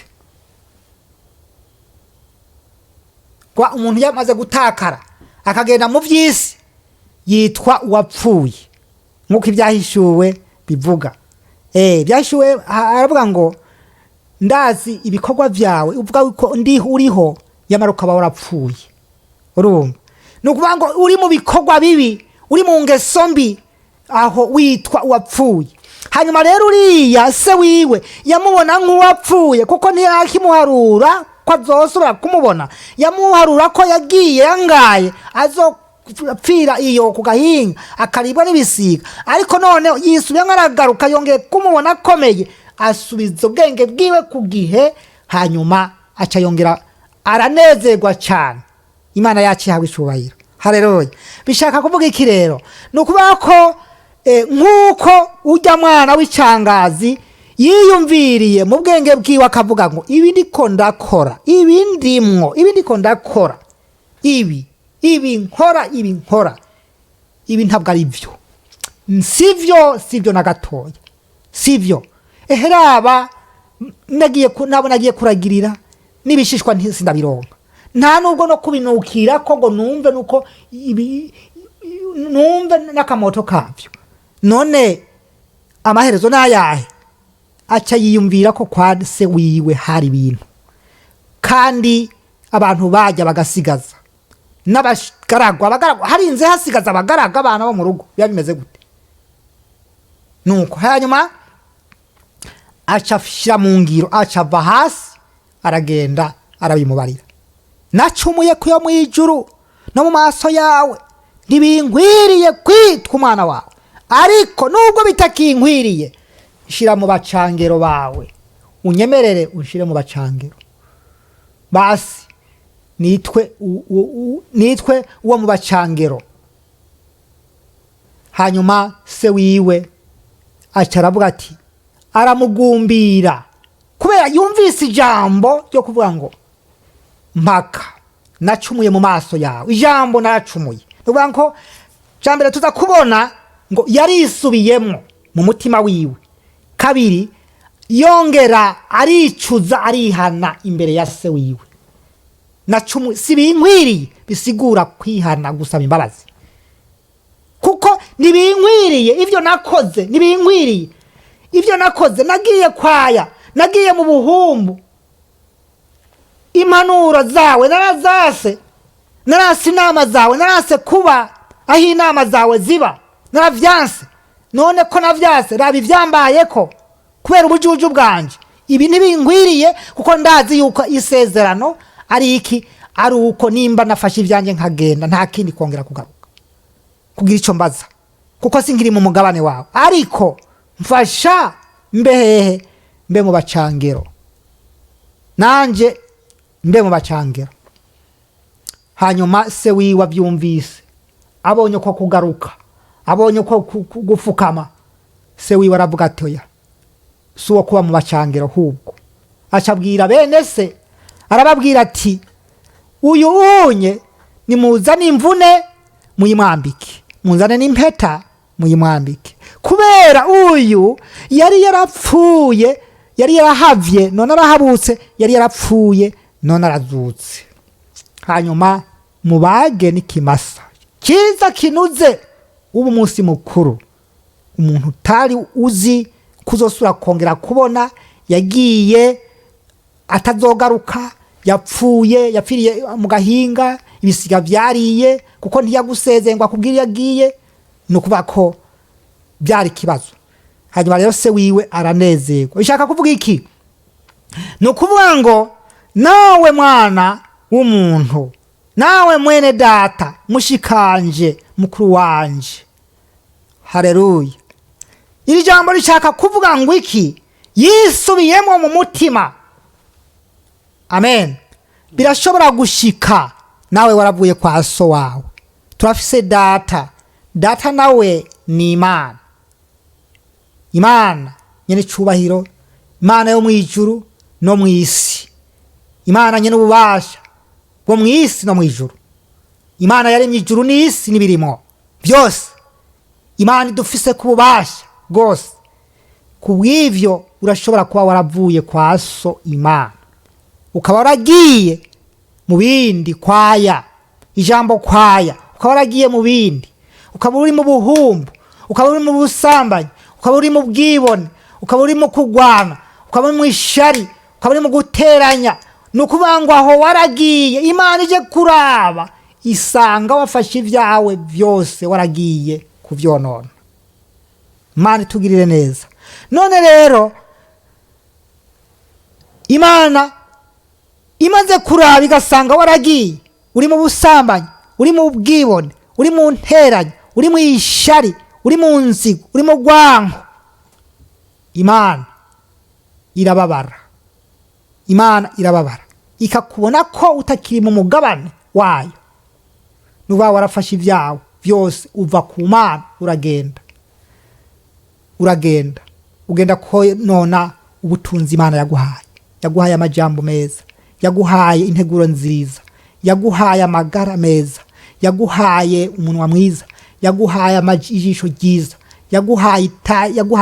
Kwa umuntu yamaze gutakara akagenda mu by'isi yitwa uwapfuye, nk'uko Ibyahishuwe bivuga. Ibyahishuwe aravuga ngo: "Ndazi ibikorwa byawe, uvuga ko ndi uriho, nyamara ukaba warapfuye." Urumva, ni ukuvuga ngo uri mu bikorwa bibi, uri mu ngeso mbi, aho witwa uwapfuye. Hanyuma rero uriya se wiwe yamubona nk'uwapfuye, kuko ntiyakimuharura ko azosubira kumubona. Yamuharura ko yagiye yangaye, azopfira iyo ku gahinga, akaribwa n'ibisiga. Ariko none yisubiyemo, aragaruka, yongeye kumubona akomeye, asubiza ubwenge bwiwe ku gihe. Hanyuma aca yongera aranezerwa cyane. Imana yacu ihawe icubahiro, hareruya. Bishaka kuvuga iki rero? Ni ukuvuga ko nk'uko ujya mwana w'icangazi yiyumviriye mu bwenge bwiwe, akavuga ngo: "Ibi ndiko ndakora, ibi ndimwo, ibi ndiko ndakora, ibi nkora, ibi nkora, ibi ntabwo ari byo, sivyo, sivyo na gatoya, sivyo. Eheraba nagiye nabo nagiye kuragirira n'ibishishwa sindabironka, nta nubwo no kubinukira ko ngo numve nuko ibi, numve n'akamoto kabyo. None amaherezo n'ayahe?" Aca yiyumvira ko kwa se wiwe hari ibintu, kandi abantu bajya bagasigaza n'abagaragwa, abagaragwa harinze hasigaza abagaraga, abana bo mu rugo, biba bimeze gute? Nuko hanyuma aca ashyira mu ngiro, aca ava hasi, aragenda, arabimubarira: "Nacumuye kuyo mu ijuru no mu maso yawe, ntibinkwiriye kwitwa umwana wawe. Ariko nubwo bitakinkwiriye, shyira mu bacangero bawe, unyemerere unshyire mu bacangero, basi nitwe nitwe uwo mu bacangero." Hanyuma se wiwe aca aravuga ati, aramugumbira, kubera yumvise ijambo ryo kuvuga ngo: "Mpaka nacumuye mu maso yawe." Ijambo naracumuye, ni ukuvuga ngo cya mbere tuza kubona ngo yarisubiyemo mu mutima wiwe. Kabiri, yongera aricuza, arihana imbere ya se wiwe: "Nacumuye, si binkwiriye." Bisigura kwihana, gusaba imbabazi, kuko ntibinkwiriye ibyo nakoze, ntibinkwiriye ibyo nakoze. Nagiye kwaya, nagiye mu buhumbu, impanuro zawe narazase, narase inama zawe, narase kuba aho inama zawe ziba, naravyanse. None ko navyanse, raba ivyambayeko kubera ubujuju bwanje. Ibi ntibinkwiriye, kuko ndazi yuko isezerano ari iki? Ari uko nimba nafashe ibyanjye nkagenda, nta kindi kongera kugaruka kugira icyo mbaza, kuko sinkiri mu mugabane wawe. Ariko mfasha mbe hehe? Mbe mu bacangero, nanje mbe mu bacangero." Hanyuma se wiwe abyumvise, abonye ko kugaruka, abonye ko gufukama, se wiwe aravuga ati: "Oya, si uwo kuba mu bacangero." Ahubwo acabwira bene se, arababwira ati: "Uyu unye nimuzane imvune muyimwambike, muzane n'impeta muyimwambike, kubera uyu yari yarapfuye, yari yarahavye none arahabutse, yari yarapfuye none arazutse. Hanyuma mubage n'ikimasa cyiza kinuze, ubu umunsi mukuru." Umuntu utari uzi kuzosura kongera kubona, yagiye atazogaruka, yapfuye, yapfiriye mu gahinga, ibisiga byariye, kuko ntiyagusezeye ngo akubwire iyo agiye. Ni ukuvuga ko byari ikibazo. Hanyuma rero se wiwe aranezerwa. Bishaka kuvuga iki? Ni ukuvuga ngo nawe mwana w'umuntu, nawe mwene data, mushikanje, mukuru wanje, hareruya! Iri jambo rishaka kuvuga ngo iki? Yisubiyemo mu mutima. Amen. Birashobora gushika nawe waravuye kwa so wawe. Turafise data, data nawe ni Imana, Imana nyene icubahiro, Imana yo mu ijuru no mu isi, Imana nyene ububasha bwo mu isi no mu ijuru, Imana yaremye ijuru n'isi n'ibirimo byose, Imana idufise ku bubasha bwose. Ku bw'ivyo urashobora kuba waravuye kwa so Imana, ukaba waragiye mu bindi kwaya, ijambo kwaya, ukaba waragiye mu bindi, ukaba uri mu buhumbu, ukaba uri mu busambanyi, ukaba uri mu bwibone, ukaba uri mu kugwana, ukaba uri mu ishari, ukaba uri mu guteranya. Ni ukuvuga ngo aho waragiye, Imana ije kuraba isanga wafashe ibyawe byose, waragiye kubyonona. Imana itugirire neza. None rero Imana imaze kuraba igasanga waragiye uri mu busambanyi, uri mu bwibone, uri mu nteranya, uri mu ishari, uri mu nzigo, uri mu rwanko, Imana irababara. Imana irababara ikakubona ko utakiri mu mugabane wayo. Nuba warafashe ibyawe byose, uva ku Mana, uragenda, uragenda, ugenda konona ubutunzi Imana yaguhaye. Yaguhaye amajambo meza, yaguhaye integuro nziza, yaguhaye amagara meza, yaguhaye umunwa mwiza, yaguhaye ijisho ryiza, yaguhaye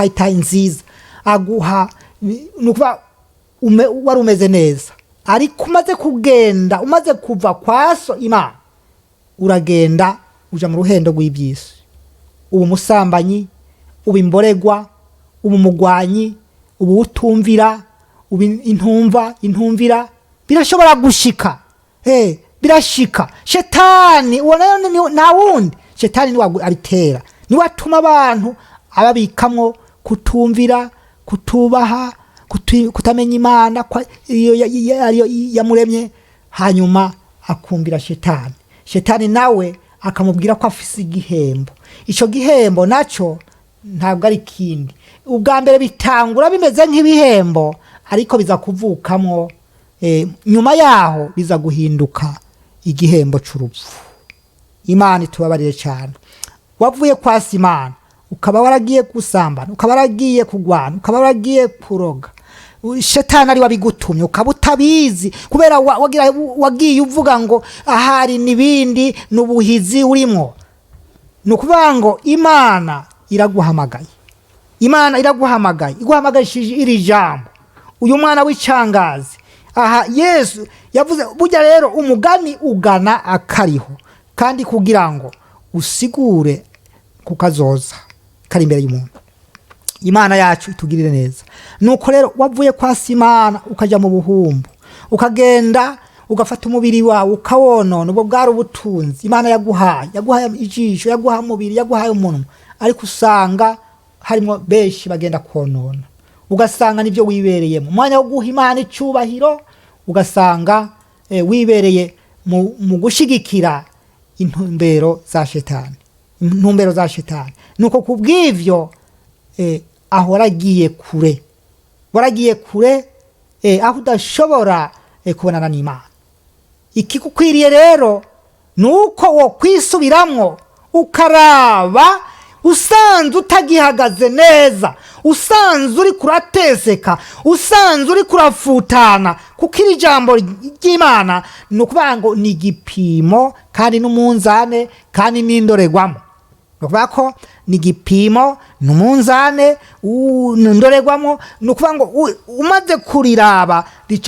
itayi nziza, aguha, ni ukuvuga wari umeze neza. Ariko umaze kugenda, umaze kuva kwa so Imana, uragenda uja mu ruhendo rw'iby'isi, uba umusambanyi, uba imboregwa, uba umugwanyi, uba utumvira, uba intumva, intumvira. Birashobora gushika, birashika. Shetani uwo nayo nta wundi, shetani niwe abitera, niwe atuma abantu ababikamwo kutumvira, kutubaha, kutamenya Imana iyo ariyo yamuremye. Hanyuma akumvira shetani, shetani nawe akamubwira ko afise igihembo. Ico gihembo naco ntabwo ari ikindi. Ubwa mbere bitangura bimeze nk'ibihembo, ariko biza kuvukamwo, nyuma yaho biza guhinduka igihembo c'urupfu. Imana itubabarire cyane. Wavuye kwa Imana, ukaba waragiye gusambana, ukaba waragiye kugwana, ukaba waragiye kuroga, shetani ari wabigutumye, ukaba utabizi, kubera wagiye uvuga ngo ahari n'ibindi ni ubuhizi urimo. Ni ukuvuga ngo Imana iraguhamagaye, Imana iraguhamagaye, iguhamagarishije iri jambo, uyu mwana w'icangazi. Aha Yesu yavuze burya rero umugani ugana akariho, kandi kugira ngo usigure kukazoza kari imbere y'umuntu. Imana yacu itugirire neza. Nuko rero wavuye kwa Simana, ukajya mu buhumbu, ukagenda ugafata umubiri wawe ukawonona. Ubwo bwari ubutunzi Imana yaguhaye, yaguhaye ijisho, yaguhaye umubiri, yaguhaye umunwa, ariko usanga harimo benshi bagenda konona, ugasanga nibyo wibereyemo. Umwanya wo guha Imana icyubahiro, ugasanga wibereye mu gushigikira intumbero za shetani, intumbero za shetani. Nuko kubw'ivyo aho waragiye kure, waragiye kure, aho udashobora kubonana n'Imana. Ikigukwiriye rero Ni uko wo kwisubiramwo, ukaraba usanze utagihagaze neza, usanze uri kurateseka, usanze uri kurafutana, kuko iri jambo ry'Imana ni ukuvuga ngo ni igipimo kandi n'umunzane kandi n'indorerwamo. Ni ukuvuga ko ni igipimo, ni umunzane, ni indorerwamo. Ni ukuvuga ngo umaze kuriraba, ni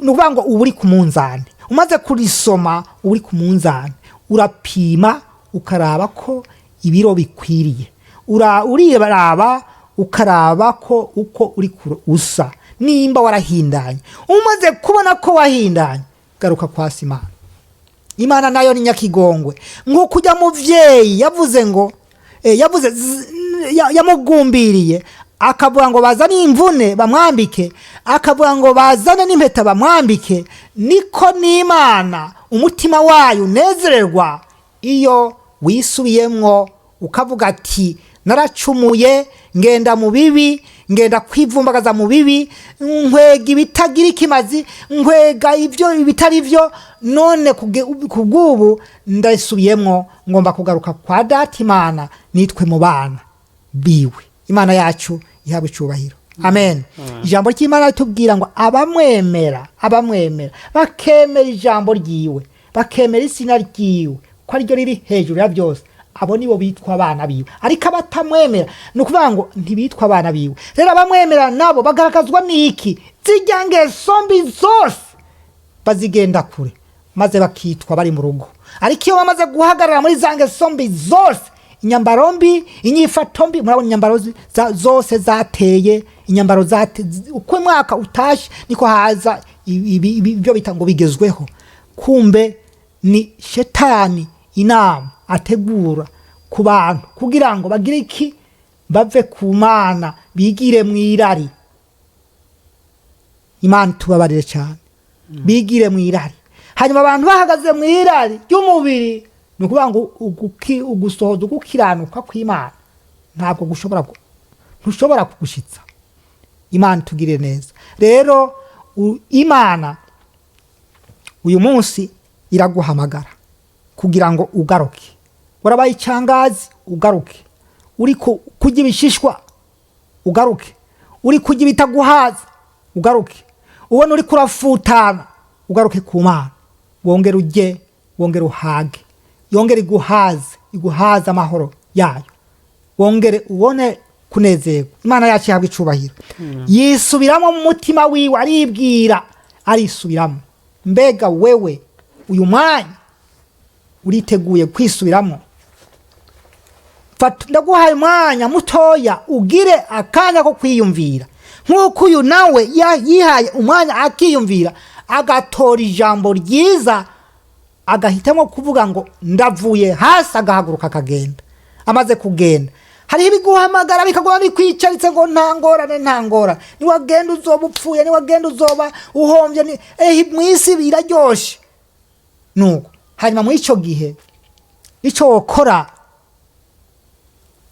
ukuvuga ngo uba uri ku munzane. Umaze kurisoma uba uri ku munzane, urapima ukaraba ko ibiro bikwiriye. Uriraba ukaraba ko uko uri usa, nimba warahindanye. Umaze kubona ko wahindanye, garuka kwa Imana. Imana nayo ni nyakigongwe, nk'uko ujya muvyeyi yavuze ngo yavuze yamugumbiriye, akavuga ngo bazane imvune bamwambike, akavuga ngo bazane n'impeta bamwambike. Niko n'Imana umutima wayo unezererwa iyo wisubiyemwo, ukavuga ati: "Naracumuye, ngenda mu bibi, ngenda kwivumbagaza mu bibi, nkwega ibitagira ikimazi, nkwega ibyo ibitari byo. None kubw'ubu ndasubiyemwo, ngomba kugaruka kwa Data Imana, nitwe mu bana biwe." Imana yacu ihabwa icubahiro, amen. Ijambo ry'Imana ritubwira ngo abamwemera bakemera ijambo ryiwe, bakemera izina ryiwe ko ariryo riri hejuru ya byose, abo nibo bitwa abana biwe. Ariko abatamwemera, ni ukuvuga ngo ntibitwa abana biwe. Rero abamwemera nabo bagaragazwa n'iki? Zirya ngeso mbi zose bazigenda kure, maze bakitwa bari mu rugo. Ariko iyo bamaze guhagarara muri za ngeso mbi zose, inyambaro mbi, inyifato mbi, murabona inyambaro zose zateye, inyambaro uko umwaka utashe niko haza ibyo bita ngo bigezweho. Kumbe ni shetani inama ategura ku bantu kugira ngo bagire iki? Bave ku Mana, bigire mu irari. Imana tubabarire cyane. Bigire mu irari, hanyuma abantu bahagaze mu irari ry'umubiri, ni ukuvuga ngo ugusohoza ugukiranuka kw'Imana ntabwo gushobora ntushobora kugushitsa. Imana itugirire neza. Rero Imana uyu munsi iraguhamagara kugira ngo ugaruke. Warabaye icyangazi, ugaruke. Uri kurya ibishishwa, ugaruke. Uri kurya ibitaguhaza, ugaruke. Ubona uri kurafutana, ugaruke ku Mana, wongere ujye, wongere uhage, yongere iguhaze, iguhaze amahoro yayo, wongere ubone kunezerwa. Imana yacu ihabwa icubahiro. Yisubiramo mu mutima wiwe, aribwira, arisubiramo. Mbega wewe uyu mwanya uriteguye kwisubiramo? Fata, ndaguhaye umwanya mutoya, ugire akanya ko kwiyumvira nk'uko uyu nawe yihaye umwanya akiyumvira, agatora ijambo ryiza, agahitamo kuvuga ngo ndavuye hasi, agahaguruka akagenda. Amaze kugenda, hariho ibiguhamagara bikaguma bikwicaritse ngo nta ngorane, nta ngorane, niwagenda uzoba upfuye, niwagenda uzoba uhombye, mu isi biraryoshe. Nuko hanyuma muri icyo gihe icyo wokora,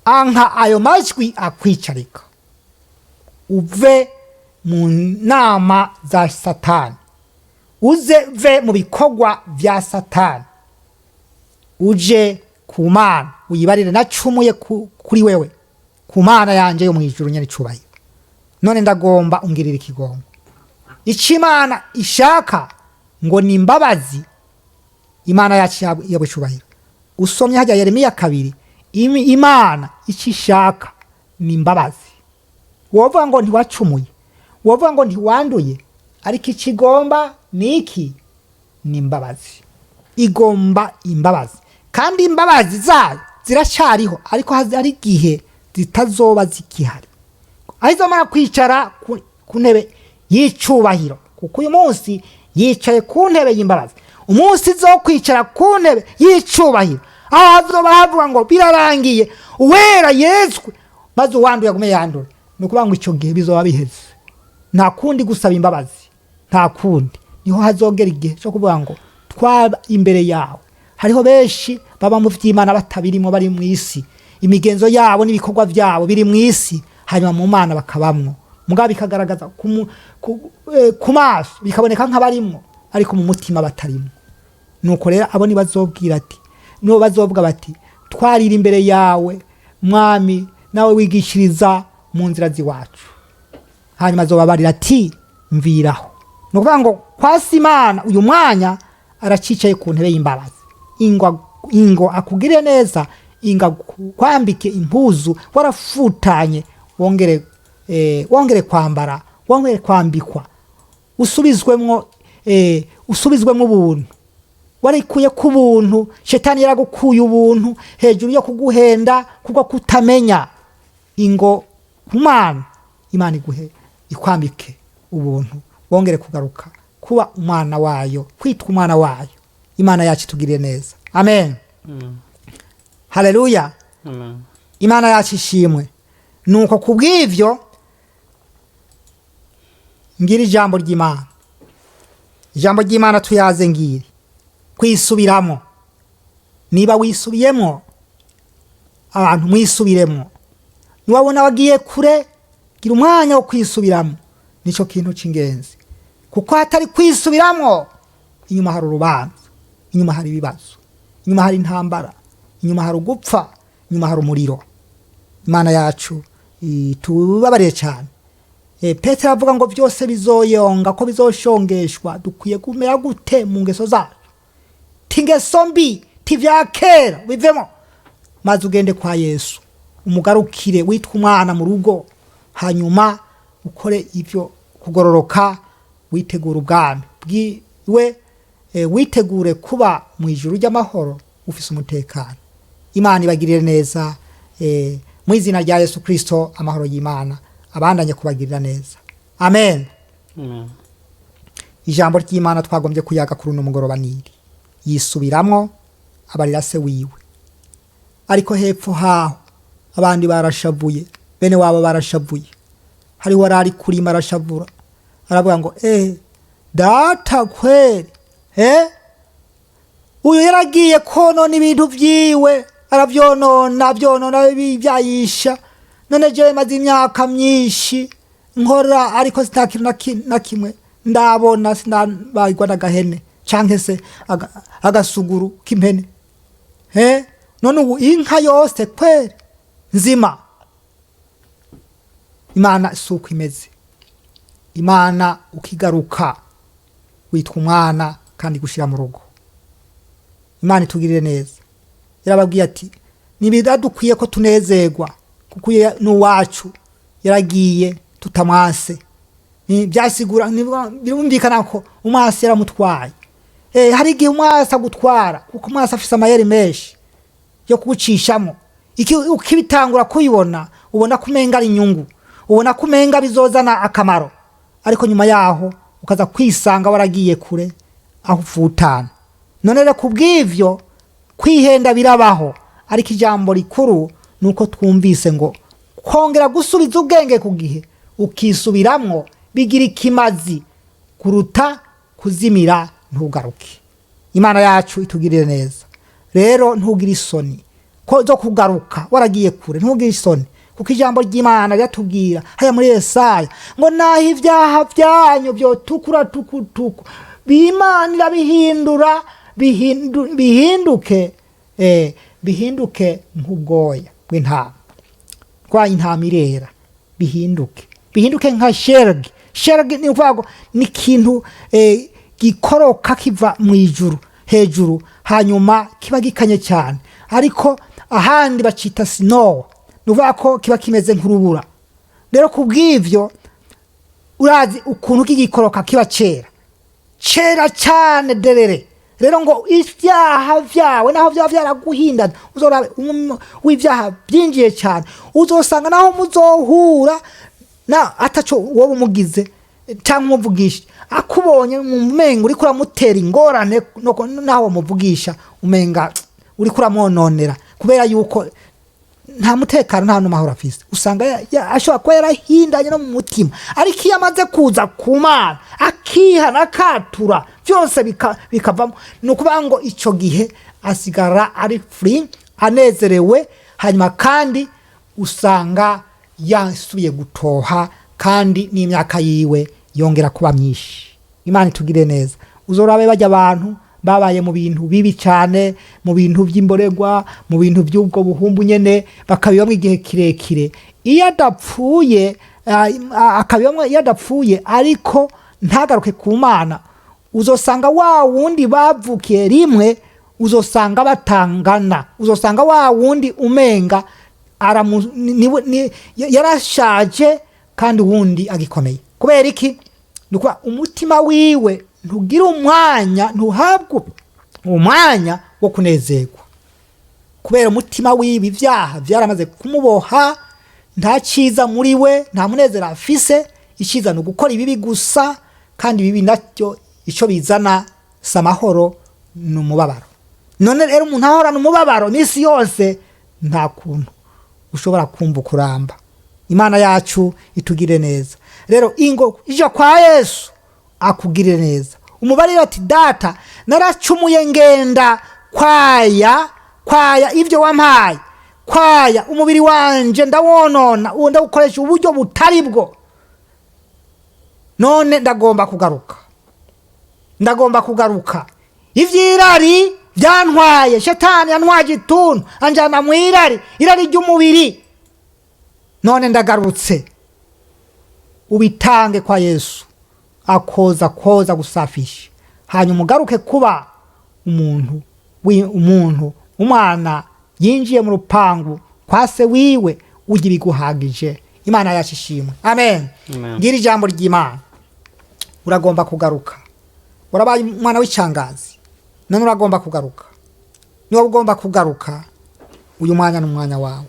anka ayo majwi akwicarika, uve mu nama za Satani, uze ve mu bikorwa bya Satani, uje ku Mana, uyibarire: "Nacumuye kuri wewe, ku Mana yanje yo mu ijuru nyaricubahiro, none ndagomba ungirira ikigongo." Icyo Imana ishaka ngo ni imbabazi. Imana yacu yabicubahiro. Usomye hajya Yeremiya 2, Imana icyo ishaka ni imbabazi. Wovuga ngo ntiwacumuye, wovuga ngo ntiwanduye, ariko icyo igomba ni iki? Ni imbabazi. Igomba imbabazi, kandi imbabazi zayo ziracyariho, ariko hari igihe zitazoba zikihari, aho izomara kwicara ku ntebe y'icubahiro. Kuko uyu munsi yicaye ku ntebe y'imbabazi. Umunsi zo kwicara ku ntebe y'icubahiro, aho hazoba havuga ngo birarangiye, uwera yezwe, maze uwanduye agume yandure, ni ukuvuga ngo icyo gihe bizoba biheze, nta kundi gusaba imbabazi, nta kundi. Niho hazogera igihe cyo kuvuga ngo twaba imbere yawe. Hariho benshi baba mu by'Imana batabirimo, bari mu isi, imigenzo yabo n'ibikorwa byabo biri mu isi, hanyuma mu Mana bakabamwo, mugabo bikagaragaza ku maso, bikaboneka nk'abarimwo, ariko mu mutima batarimo. Nuko rero abo ntibazobwira ati, nibo bazovuga bati: "Twarira imbere yawe, Mwami, nawe wigishiriza mu nzira z'iwacu." Hanyuma azobabarira ati: "Mviraho." Ni ukuvuga ngo kwasi Imana uyu mwanya aracicaye ku ntebe y'imbabazi. Ingo, ingo akugirire neza, ingo kwambike impuzu warafutanye, wongere kwambara, wongere kwambikwa, usubizwemwo ubuntu warikuye ku buntu. Shetani yaragukuye ubuntu hejuru yo kuguhenda kubwo kutamenya. Ingo ku Mana, Imana iguhe, ikwambike ubuntu, wongere kugaruka kuba umwana wayo, kwitwa umwana wayo. Imana yacu itugirire neza. Amen. Haleluya. Amen. Imana yacu ishimwe. Nuko kubw'ivyo ngira ijambo ry'Imana, ijambo ry'Imana tuyaze ngiri kwisubiramo. Niba wisubiyemo, abantu mwisubiremo. Niwabona wagiye kure, gira umwanya wo kwisubiramo. Nicyo kintu cy'ingenzi, kuko hatari kwisubiramo, inyuma hari urubanza, inyuma hari ibibazo, inyuma hari intambara, inyuma hari ugupfa, inyuma hari umuriro. Imana yacu itubabariye cyane. Petero avuga ngo byose bizoyonga, ko bizoshongeshwa. Dukwiye kumera gute mu ngeso zacu? Tingeso mbi, tivya kera bivemo, maze ugende kwa Yesu, umugarukire, witwa umwana mu rugo, hanyuma ukore ibyo kugororoka, witegura ubwami bwiwe, witegure kuba mu ijuru ry'amahoro ufise umutekano. Imana ibagirire neza, mu izina rya Yesu Kristo. Amahoro y'Imana abandanye kubagirira neza. Amen. Amen. Ijambo ry'Imana twagombye kuyaga kuri uno mugoroba niri: yisubiramwo, abarira se wiwe. Ariko hepfo haho abandi barashavuye, bene wabo barashavuye. Hariho warari kurima, arashavura, aravuga ngo: "Data kweri, uyu yaragiye konona ibintu vyiwe, aravyonona, avyonona byayisha. None jewe maze imyaka myinshi nkora, ariko sita kintu na kimwe ndabona, sindabagwa n'agahene canke se agasuguru k'impene. He, none ubu inka yose kweri nzima." Imana si uko imeze. Imana ukigaruka witwa umwana kandi gushira mu rugo. Imana itugirire neza. Yarababwiye ati: "Ntibidadukwiye ko tunezerwa, kuko uyu n'uwacu yaragiye tutamwase." Ni byasigura, birumvikana ko umwasi yaramutwaye. Hari igihe umwasi agutwara, kuko umwasi afise amayeri menshi yo kugucishamo. Ukibitangura kuyibona, ubona ko umenga ari inyungu, ubona ko umenga bizozana akamaro, ariko nyuma yaho ukaza kwisanga waragiye kure aho ufutana. None rero kubw'ivyo kwihenda birabaho, ariko ijambo rikuru ni uko twumvise ngo kongera gusubiza ubwenge ku gihe, ukisubiramwo, bigira ikimazi kuruta kuzimira ntugaruke. Imana yacu itugirire neza. Rero ntugire isoni ko zo kugaruka waragiye kure, ntugire isoni, kuko ijambo ry'Imana riratubwira haya muri Yesaya ngo naho ibyaha byanyu byotukura tukutuku, Imana irabihindura bihinduke nk'ubwoya bw'intama. Kwa intama irera, bihinduke nka shergi. Shergi ni ukuvuga ngo ni ikintu gikoroka kiva mu ijuru hejuru, hanyuma kiba gikanye cyane, ariko ahandi bacita snow. Ni ukuvuga ko kiba kimeze nk'urubura. Rero kubw'ivyo urazi ukuntu kigikoroka kiba cera cera cyane derere. Rero ngo ibyaha vyawe naho byaba byaraguhindana, uzorabe w'ibyaha byinjiye cyane, uzosanga naho muzohura na ataco wowe umugize cyangwa umuvugisha, akubonye umenga uriko uramutera ingorane, naho wamuvugisha umenga uriko uramwononera, kubera yuko nta mutekano, nta n'amahoro afise. Usanga ashobora kuba yarahindanye no mu mutima. Ariko iyo amaze kuza ku Mana, akihana, akatura, byose bikavamo, ni ukuvuga ngo icyo gihe asigara ari free, anezerewe. Hanyuma kandi usanga yasubiye gutoha, kandi n'imyaka yiwe yongera kuba myinshi. Imana itugire neza. Uzorabe bajya abantu Babaye mu bintu bibi cyane, mu bintu by'imborerwa, mu bintu by'ubwo buhumbu nyene, bakabibamwo igihe kirekire. Iyo adapfuye, akabibamwo, iyo adapfuye ariko ntagaruke ku Mana, uzosanga wa wundi bavukiye rimwe, uzosanga batangana, uzosanga wa wundi umenga yarashaje kandi uwundi agikomeye. Kubera iki? Ni ukuvuga umutima wiwe ntugira umwanya, ntuhabwa umwanya wo kunezerwa, kubera umutima wiwe ibyaha byaramaze kumuboha. Nta cyiza muri we, nta munezero afise. Icyiza ni ugukora ibibi gusa, kandi ibibi nacyo icyo bizana si amahoro, ni umubabaro. None rero umuntu ahorana umubabaro iminsi yose, nta kuntu ushobora kumva ukuramba. Imana yacu itugire neza. Rero ingo ija kwa Yesu akugirire neza, umubarire ati: "Data, naracumuye, ngenda kwaya kwaya ibyo wampaye, kwaya umubiri wanje, ndawonona, uwo ndawukoresha uburyo butari bwo. None ndagomba kugaruka, ndagomba kugaruka. Ivy'irari byantwaye, shetani yantwaje ituntu, anjana mu irari, irari ry'umubiri. None ndagarutse." Ubitange kwa Yesu, akoza koza gusafisha, hanyuma ugaruke kuba umuntu umuntu, umwana yinjiye mu rupangu kwa se wiwe, ugira ibiguhagije. Imana yacu ishimwe, amen. Amen. Ngira ijambo ry'Imana. Uragomba kugaruka, urabaye umwana w'icangazi, none uragomba kugaruka. Niba ugomba kugaruka, uyu mwanya ni umwanya wawe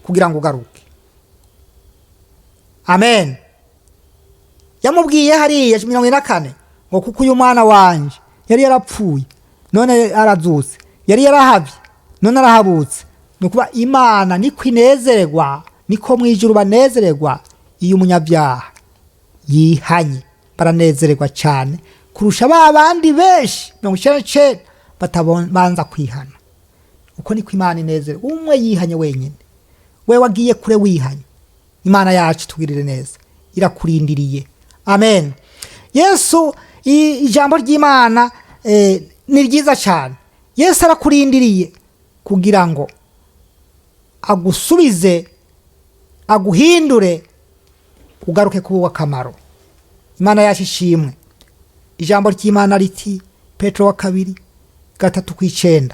kugira ngo ugaruke, amen. Yamubwiye hariya 44 ngo: "Kuko uyu mwana wanje yari yarapfuye, none arazutse, yari yarahavye, none arahabutse." Ni ukuba Imana niko inezererwa, niko mu ijuru banezererwa iyo umunyabyaha yihanye. Baranezererwa cyane kurusha ba bandi benshi 99 batabanza kwihana. Uko niko Imana inezererwa, umwe yihanye wenyine. We wagiye kure wihanye, Imana yacu tugirire neza, irakurindiriye, amen. Yesu, ijambo ry'Imana ni ryiza cyane. Yesu arakurindiriye kugira ngo agusubize, aguhindure, ugaruke kuba akamaro. Imana yacu ishimwe. Ijambo ry'Imana riti, Petero wa kabiri 3:9: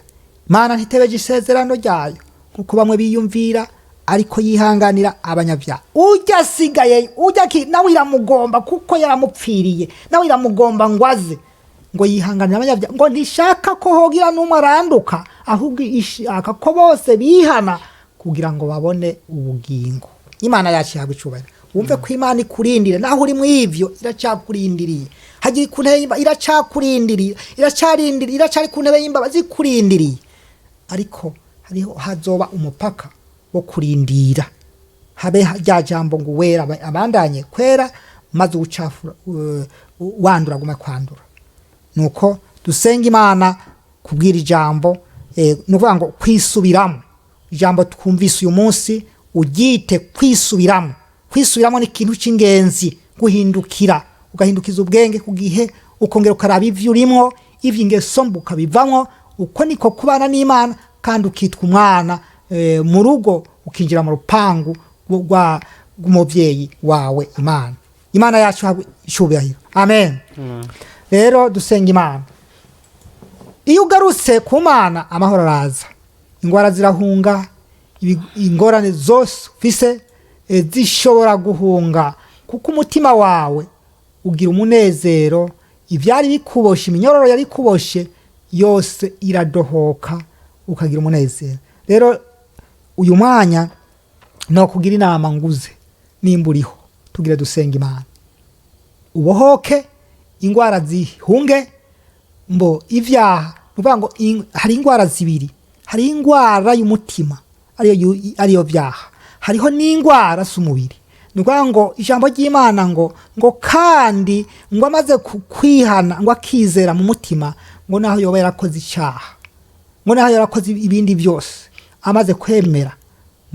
"Imana ntitebeje isezerano ryayo kuko bamwe biyumvira, ariko yihanganira abanyabyaha." Ujya asigaye, ujya nawe iramugomba kuko yaramupfiriye, nawe iramugomba ngo aze. Ngo yihanganira abanyabyaha, ngo ntishaka ko hogira n'umwe aranduka, ahubwo ishaka ko bose bihana kugira ngo babone ubugingo. Imana yacu ihabwa icubahiro. Wumve ko Imana ikurindire naho uri mu ivyo, iracyakurindiriye. Hagira ku ntebe iracyakurindiriye, iracarindiriye, iracari ku ntebe y'imbabazi ikurindiriye. Ariko hariho hazoba umupaka wo kurindira, habe rya jambo ngo wera abandanye kwera, maze ucafura wandura agume kwandura. Nuko dusenga Imana kubwira ijambo, ni ukuvuga ngo kwisubiramo. Ijambo twumvise uyu munsi uryite kwisubiramo. Kwisubiramo ni ikintu cy'ingenzi, guhindukira, ugahindukiza ubwenge ku gihe, ukongera ukaraba ivyo urimwo, ivy'ingeso mbi ukabivamwo. Uko niko kubana n'Imana, kandi ukitwa umwana mu rugo, ukinjira mu rupangu rw'umuvyeyi wawe Imana. Imana yacu ihabwe icubahiro, amen. Rero dusenga Imana. Iyo ugarutse ku Mana, amahoro araza, ingwara zirahunga, ingorane zose ufise zishobora guhunga, kuko umutima wawe ugira umunezero. Ibyari bikuboshe, iminyororo yari ikuboshe yose iradohoka, ukagira umunezero. Rero uyu mwanya no kugira inama nguze, nimba uriho, tugire dusenga Imana, ubohoke, ingwara zihunge. Mbo ivyaha, ni ukuvuga ngo hari ingwara zibiri: hari ingwara y'umutima, ariyo vyaha, hariho n'ingwara z'umubiri. Ni ukuvuga ngo ijambo ry'Imana ngo kandi ngo amaze kwihana, ngo akizera mu mutima, ngo naho yoba yarakoze icyaha, ngo naho yarakoze ibindi byose, amaze kwemera,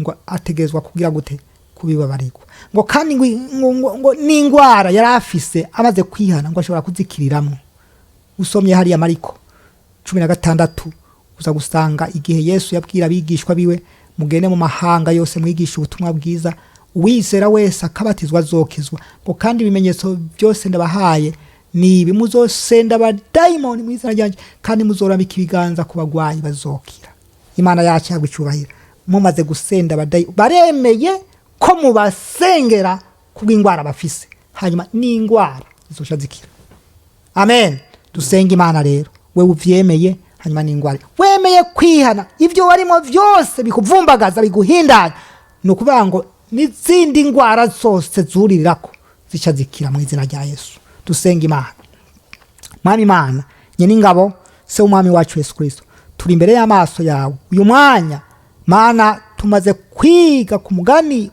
ngo ategerezwa kugira gute? Kubibabarirwa. Ngo kandi ngo n'ingwara yari afise, amaze kwihana, ngo ashobora kuzikiriramwo. Usomye hariya Mariko 16, uza gusanga igihe Yesu yabwira abigishwa biwe: "Mugende mu mahanga yose, mwigisha ubutumwa bwiza, uwizera wese akabatizwa azokizwa." Ngo kandi ibimenyetso byose ndabahaye ni ibi: muzosenda abadayimoni mu izina ryanjye, kandi muzorambika ibiganza ku bagwayi bazokira. Imana yacu yagwa icyubahiro. Mumaze gusenda abadayimoni, baremeye ko mubasengera kubw'indwara bafise, hanyuma n'indwara zizoca zikira. Amen. Dusenga Imana rero, we uvyemeye, hanyuma n'indwara wemeye kwihana ibyo warimo byose bikuvumbagaza, biguhindanya, ni ukuvuga ngo n'izindi ndwara zose zurirako zica zikira mu izina rya Yesu. Dusenga Imana. Mwami Imana nyene ingabo, se w'Umwami wacu Yesu Kristo, turi imbere y'amaso yawe uyu mwanya. Mana, tumaze kwiga ku mugani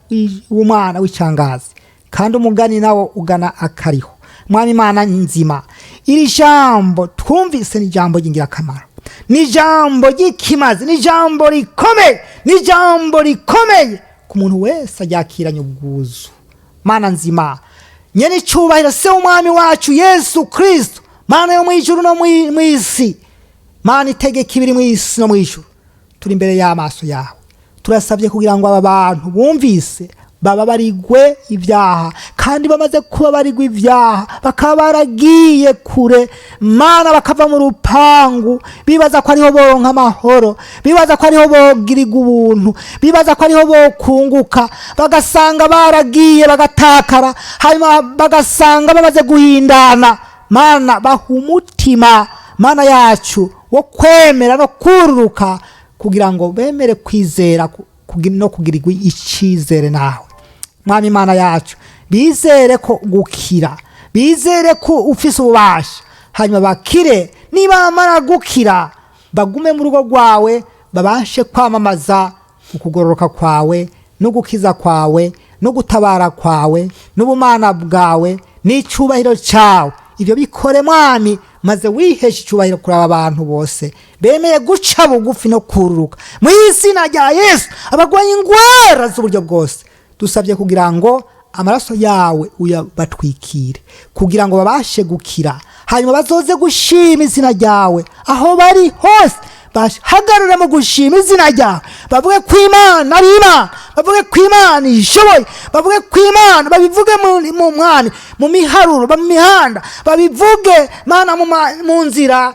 w'umwana w'icangazi, kandi umugani nawo ugana akariho. Mwami Imana nzima, iri jambo twumvise ni ijambo ry'ingirakamaro, ni ijambo ry'ikimazi, ni ijambo rikomeye, ni ijambo rikomeye ku muntu wese aryakiranye ubwuzu. Mana nzima, nyene icyubahiro, se w'Umwami wacu Yesu Kristo, Mana yo mu ijuru no mu isi, Mana itegeka ibiri mu isi no mu ijuru, turi imbere y'amaso yawe. Turasabye kugira ngo aba bantu bumvise baba barigwe ibyaha, kandi bamaze kuba barigwa ibyaha, bakaba baragiye kure, Mana, bakava mu rupangu bibaza ko ariho boronka amahoro, bibaza ko ariho bogirirwa ubuntu, bibaza ko ariho bokunguka, bagasanga baragiye bagatakara, hanyuma bagasanga bamaze guhindana. Mana, baha umutima, Mana yacu, wo kwemera no kururuka, kugira ngo bemere kwizera no kugirirwa icyizere nawe. Mwami Imana yacu, bizere ko gukira, bizere ko ufise ububasha, hanyuma bakire. Nibamara gukira, bagume mu rugo rwawe, babashe kwamamaza ukugororoka kwawe no gukiza kwawe no gutabara kwawe n'ubumana bwawe n'icyubahiro cyawe. Ibyo bikore, Mwami, maze wiheshe icyubahiro kuri aba bantu bose bemeye guca bugufi no kururuka. Mu izina rya Yesu, abarwaye ingwara z'uburyo bwose, dusabye kugira ngo amaraso yawe uyabatwikire, kugira ngo babashe gukira, hanyuma bazoze gushima izina ryawe aho bari hose, bahagarare mu gushima izina ryawe, bavuge ko Imana ari Imana, bavuge ko Imana ishoboye, bavuge ko Imana, babivuge mu mwami, mu miharuro, mu mihanda, babivuge, Mana, mu nzira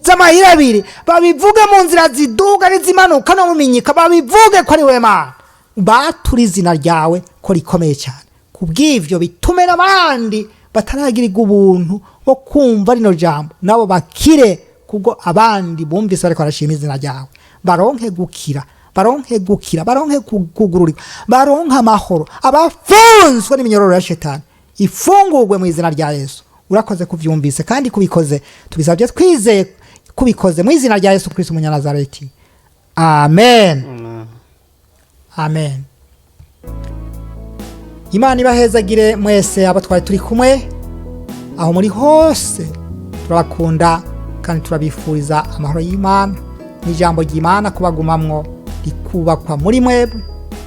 z'amayira abiri, babivuge mu nzira ziduga n'izimanuka no mu minyika, babivuge ko ari we Mana, bature izina ryawe ko rikomeye cyane. Kubw'ivyo bitume n'abandi bataragirirwa ubuntu bo kumva rino jambo nabo bakire, kubwo abandi bumvise bariko barashima izina ryawe, baronke gukira, baronke gukira, baronke kugururirwa, baronke amahoro. Abafunzwe n'iminyororo ya shetani ifungurwe mu izina rya Yesu. Urakoze kuvyumvise kandi kubikoze. Tubisabye twizeye kubikoze mu izina rya Yesu Kristo Umunyanazareti, amen. Amen. Imana ibahezagire mwese abo twari turi kumwe aho muri hose. Turabakunda kandi turabifuriza amahoro y'Imana n'ijambo ry'Imana kubagumamwo, rikubakwa muri mwebwe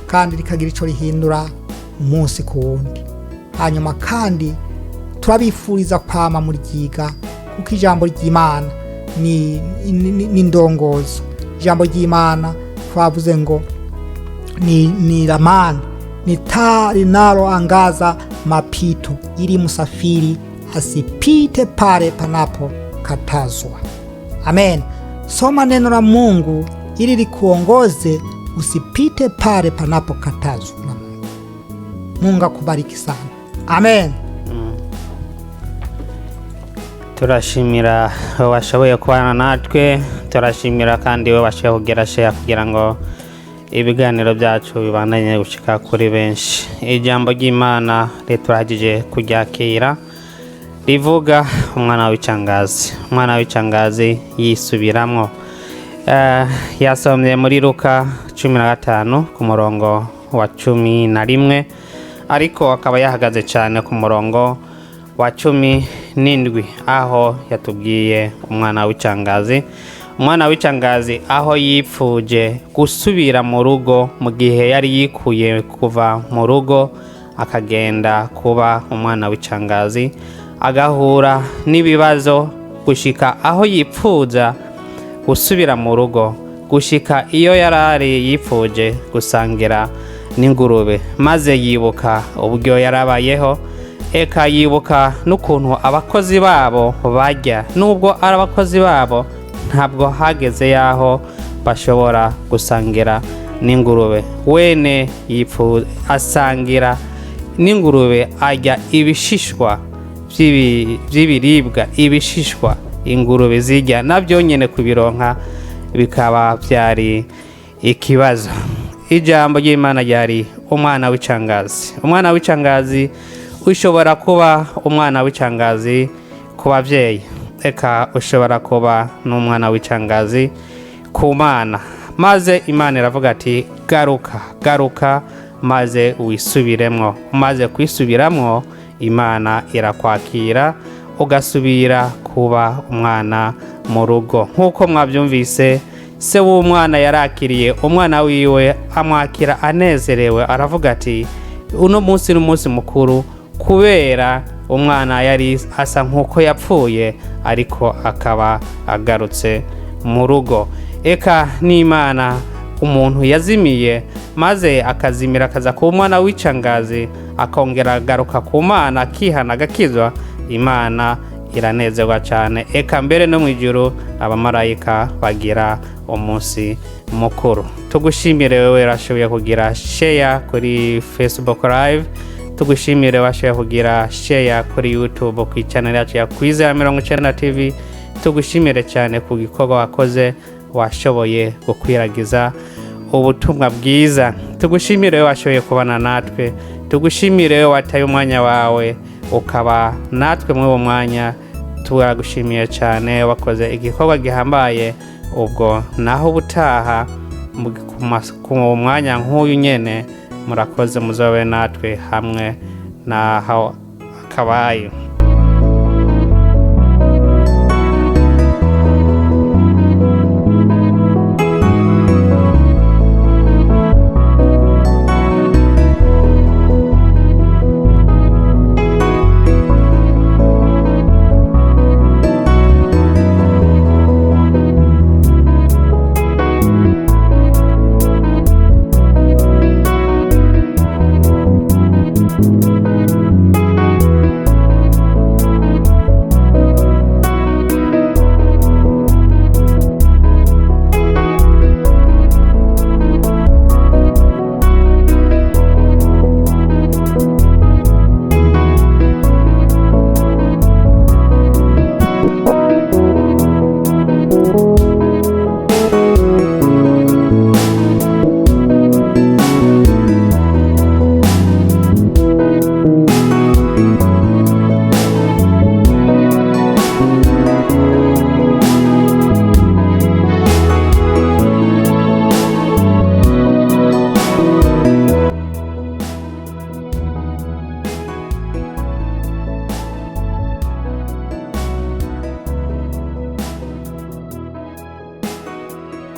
kandi rikagira icyo rihindura umunsi ku wundi. Hanyuma kandi turabifuriza kwama muryiga, kuko ijambo ry'Imana ni indongozo. Ijambo ry'Imana twavuze ngo ni ramani, ni taa linaloangaza mapito, ili msafiri asipite pale panapo katazwa. Amen. Soma neno la Mungu ili likuongoze usipite pale panapokatazwa na Mungu. Mungu akubariki sana. Amen. Turashimira washoboye kubana natwe, turashimira kandi we washoboye kugira share kugira ngo ibiganiro byacu bibandanye gushika kuri benshi. Ijambo ry'Imana rituragije kuryakira rivuga umwana w'icangazi. Umwana w'icangazi yisubiramwo. Yasomye muri Luka 15 ku murongo wa 11, ariko akaba yahagaze cyane ku murongo wa 17, aho yatubwiye umwana w'icangazi. Umwana w'icangazi aho yipfuje gusubira mu rugo mu gihe yari yikuye kuva mu rugo akagenda kuba umwana w'icangazi, agahura n'ibibazo gushika aho yipfuza Gusubira mu rugo gushika iyo yarari yipfuje gusangira n'ingurube, maze yibuka uburyo yarabayeho, eka yibuka n'ukuntu abakozi babo barya. Nubwo ari abakozi babo, ntabwo hageze yaho bashobora gusangira n'ingurube. Wene yipfu asangira n'ingurube, arya ibishishwa vy'ibiribwa, ibishishwa ingurube zirya, nabyo nyene kubironka bikaba byari ikibazo. Ijambo ry'Imana ryari umwana w'icangazi. Umwana w'icangazi, ushobora kuba umwana w'icangazi ku babyeyi, eka ushobora kuba n'umwana w'icangazi ku Mana. Maze Imana iravuga ati: "Garuka, garuka maze wisubiremwo." Umaze kwisubiramwo, Imana irakwakira, ugasubira kuba umwana mu rugo. Nk'uko mwabyumvise, se w'umwana yarakiriye umwana wiwe, amwakira anezerewe, aravuga ati: "Uno munsi ni umunsi mukuru," kubera umwana yari asa nk'uko yapfuye, ariko akaba agarutse mu rugo. Eka n'Imana, umuntu yazimiye maze akazimira, akaza kuba umwana w'icangazi, akongera agaruka ku Mana, akihana, agakizwa, Imana iranezerwa cyane. Eka mbere no mu ijuru abamarayika bagira umunsi mukuru. Tugushimire wewe washoboye kugira share kuri Facebook Live, tugushimire washoboye kugira share kuri YouTube ku channel yacu ya Kwizera 90 TV. Tugushimire cyane ku gikorwa wakoze, washoboye gukwiragiza ubutumwa bwiza. Tugushimire wewe washoboye kubana natwe, tugushimire wewe wataye umwanya wawe ukaba natwe muri uwo mwanya. Turagushimiye cyane, wakoze igikorwa gihambaye. Ubwo naho ubutaha ku mwanya nk'uyu nyene. Murakoze, muzobe natwe hamwe naho akabaye.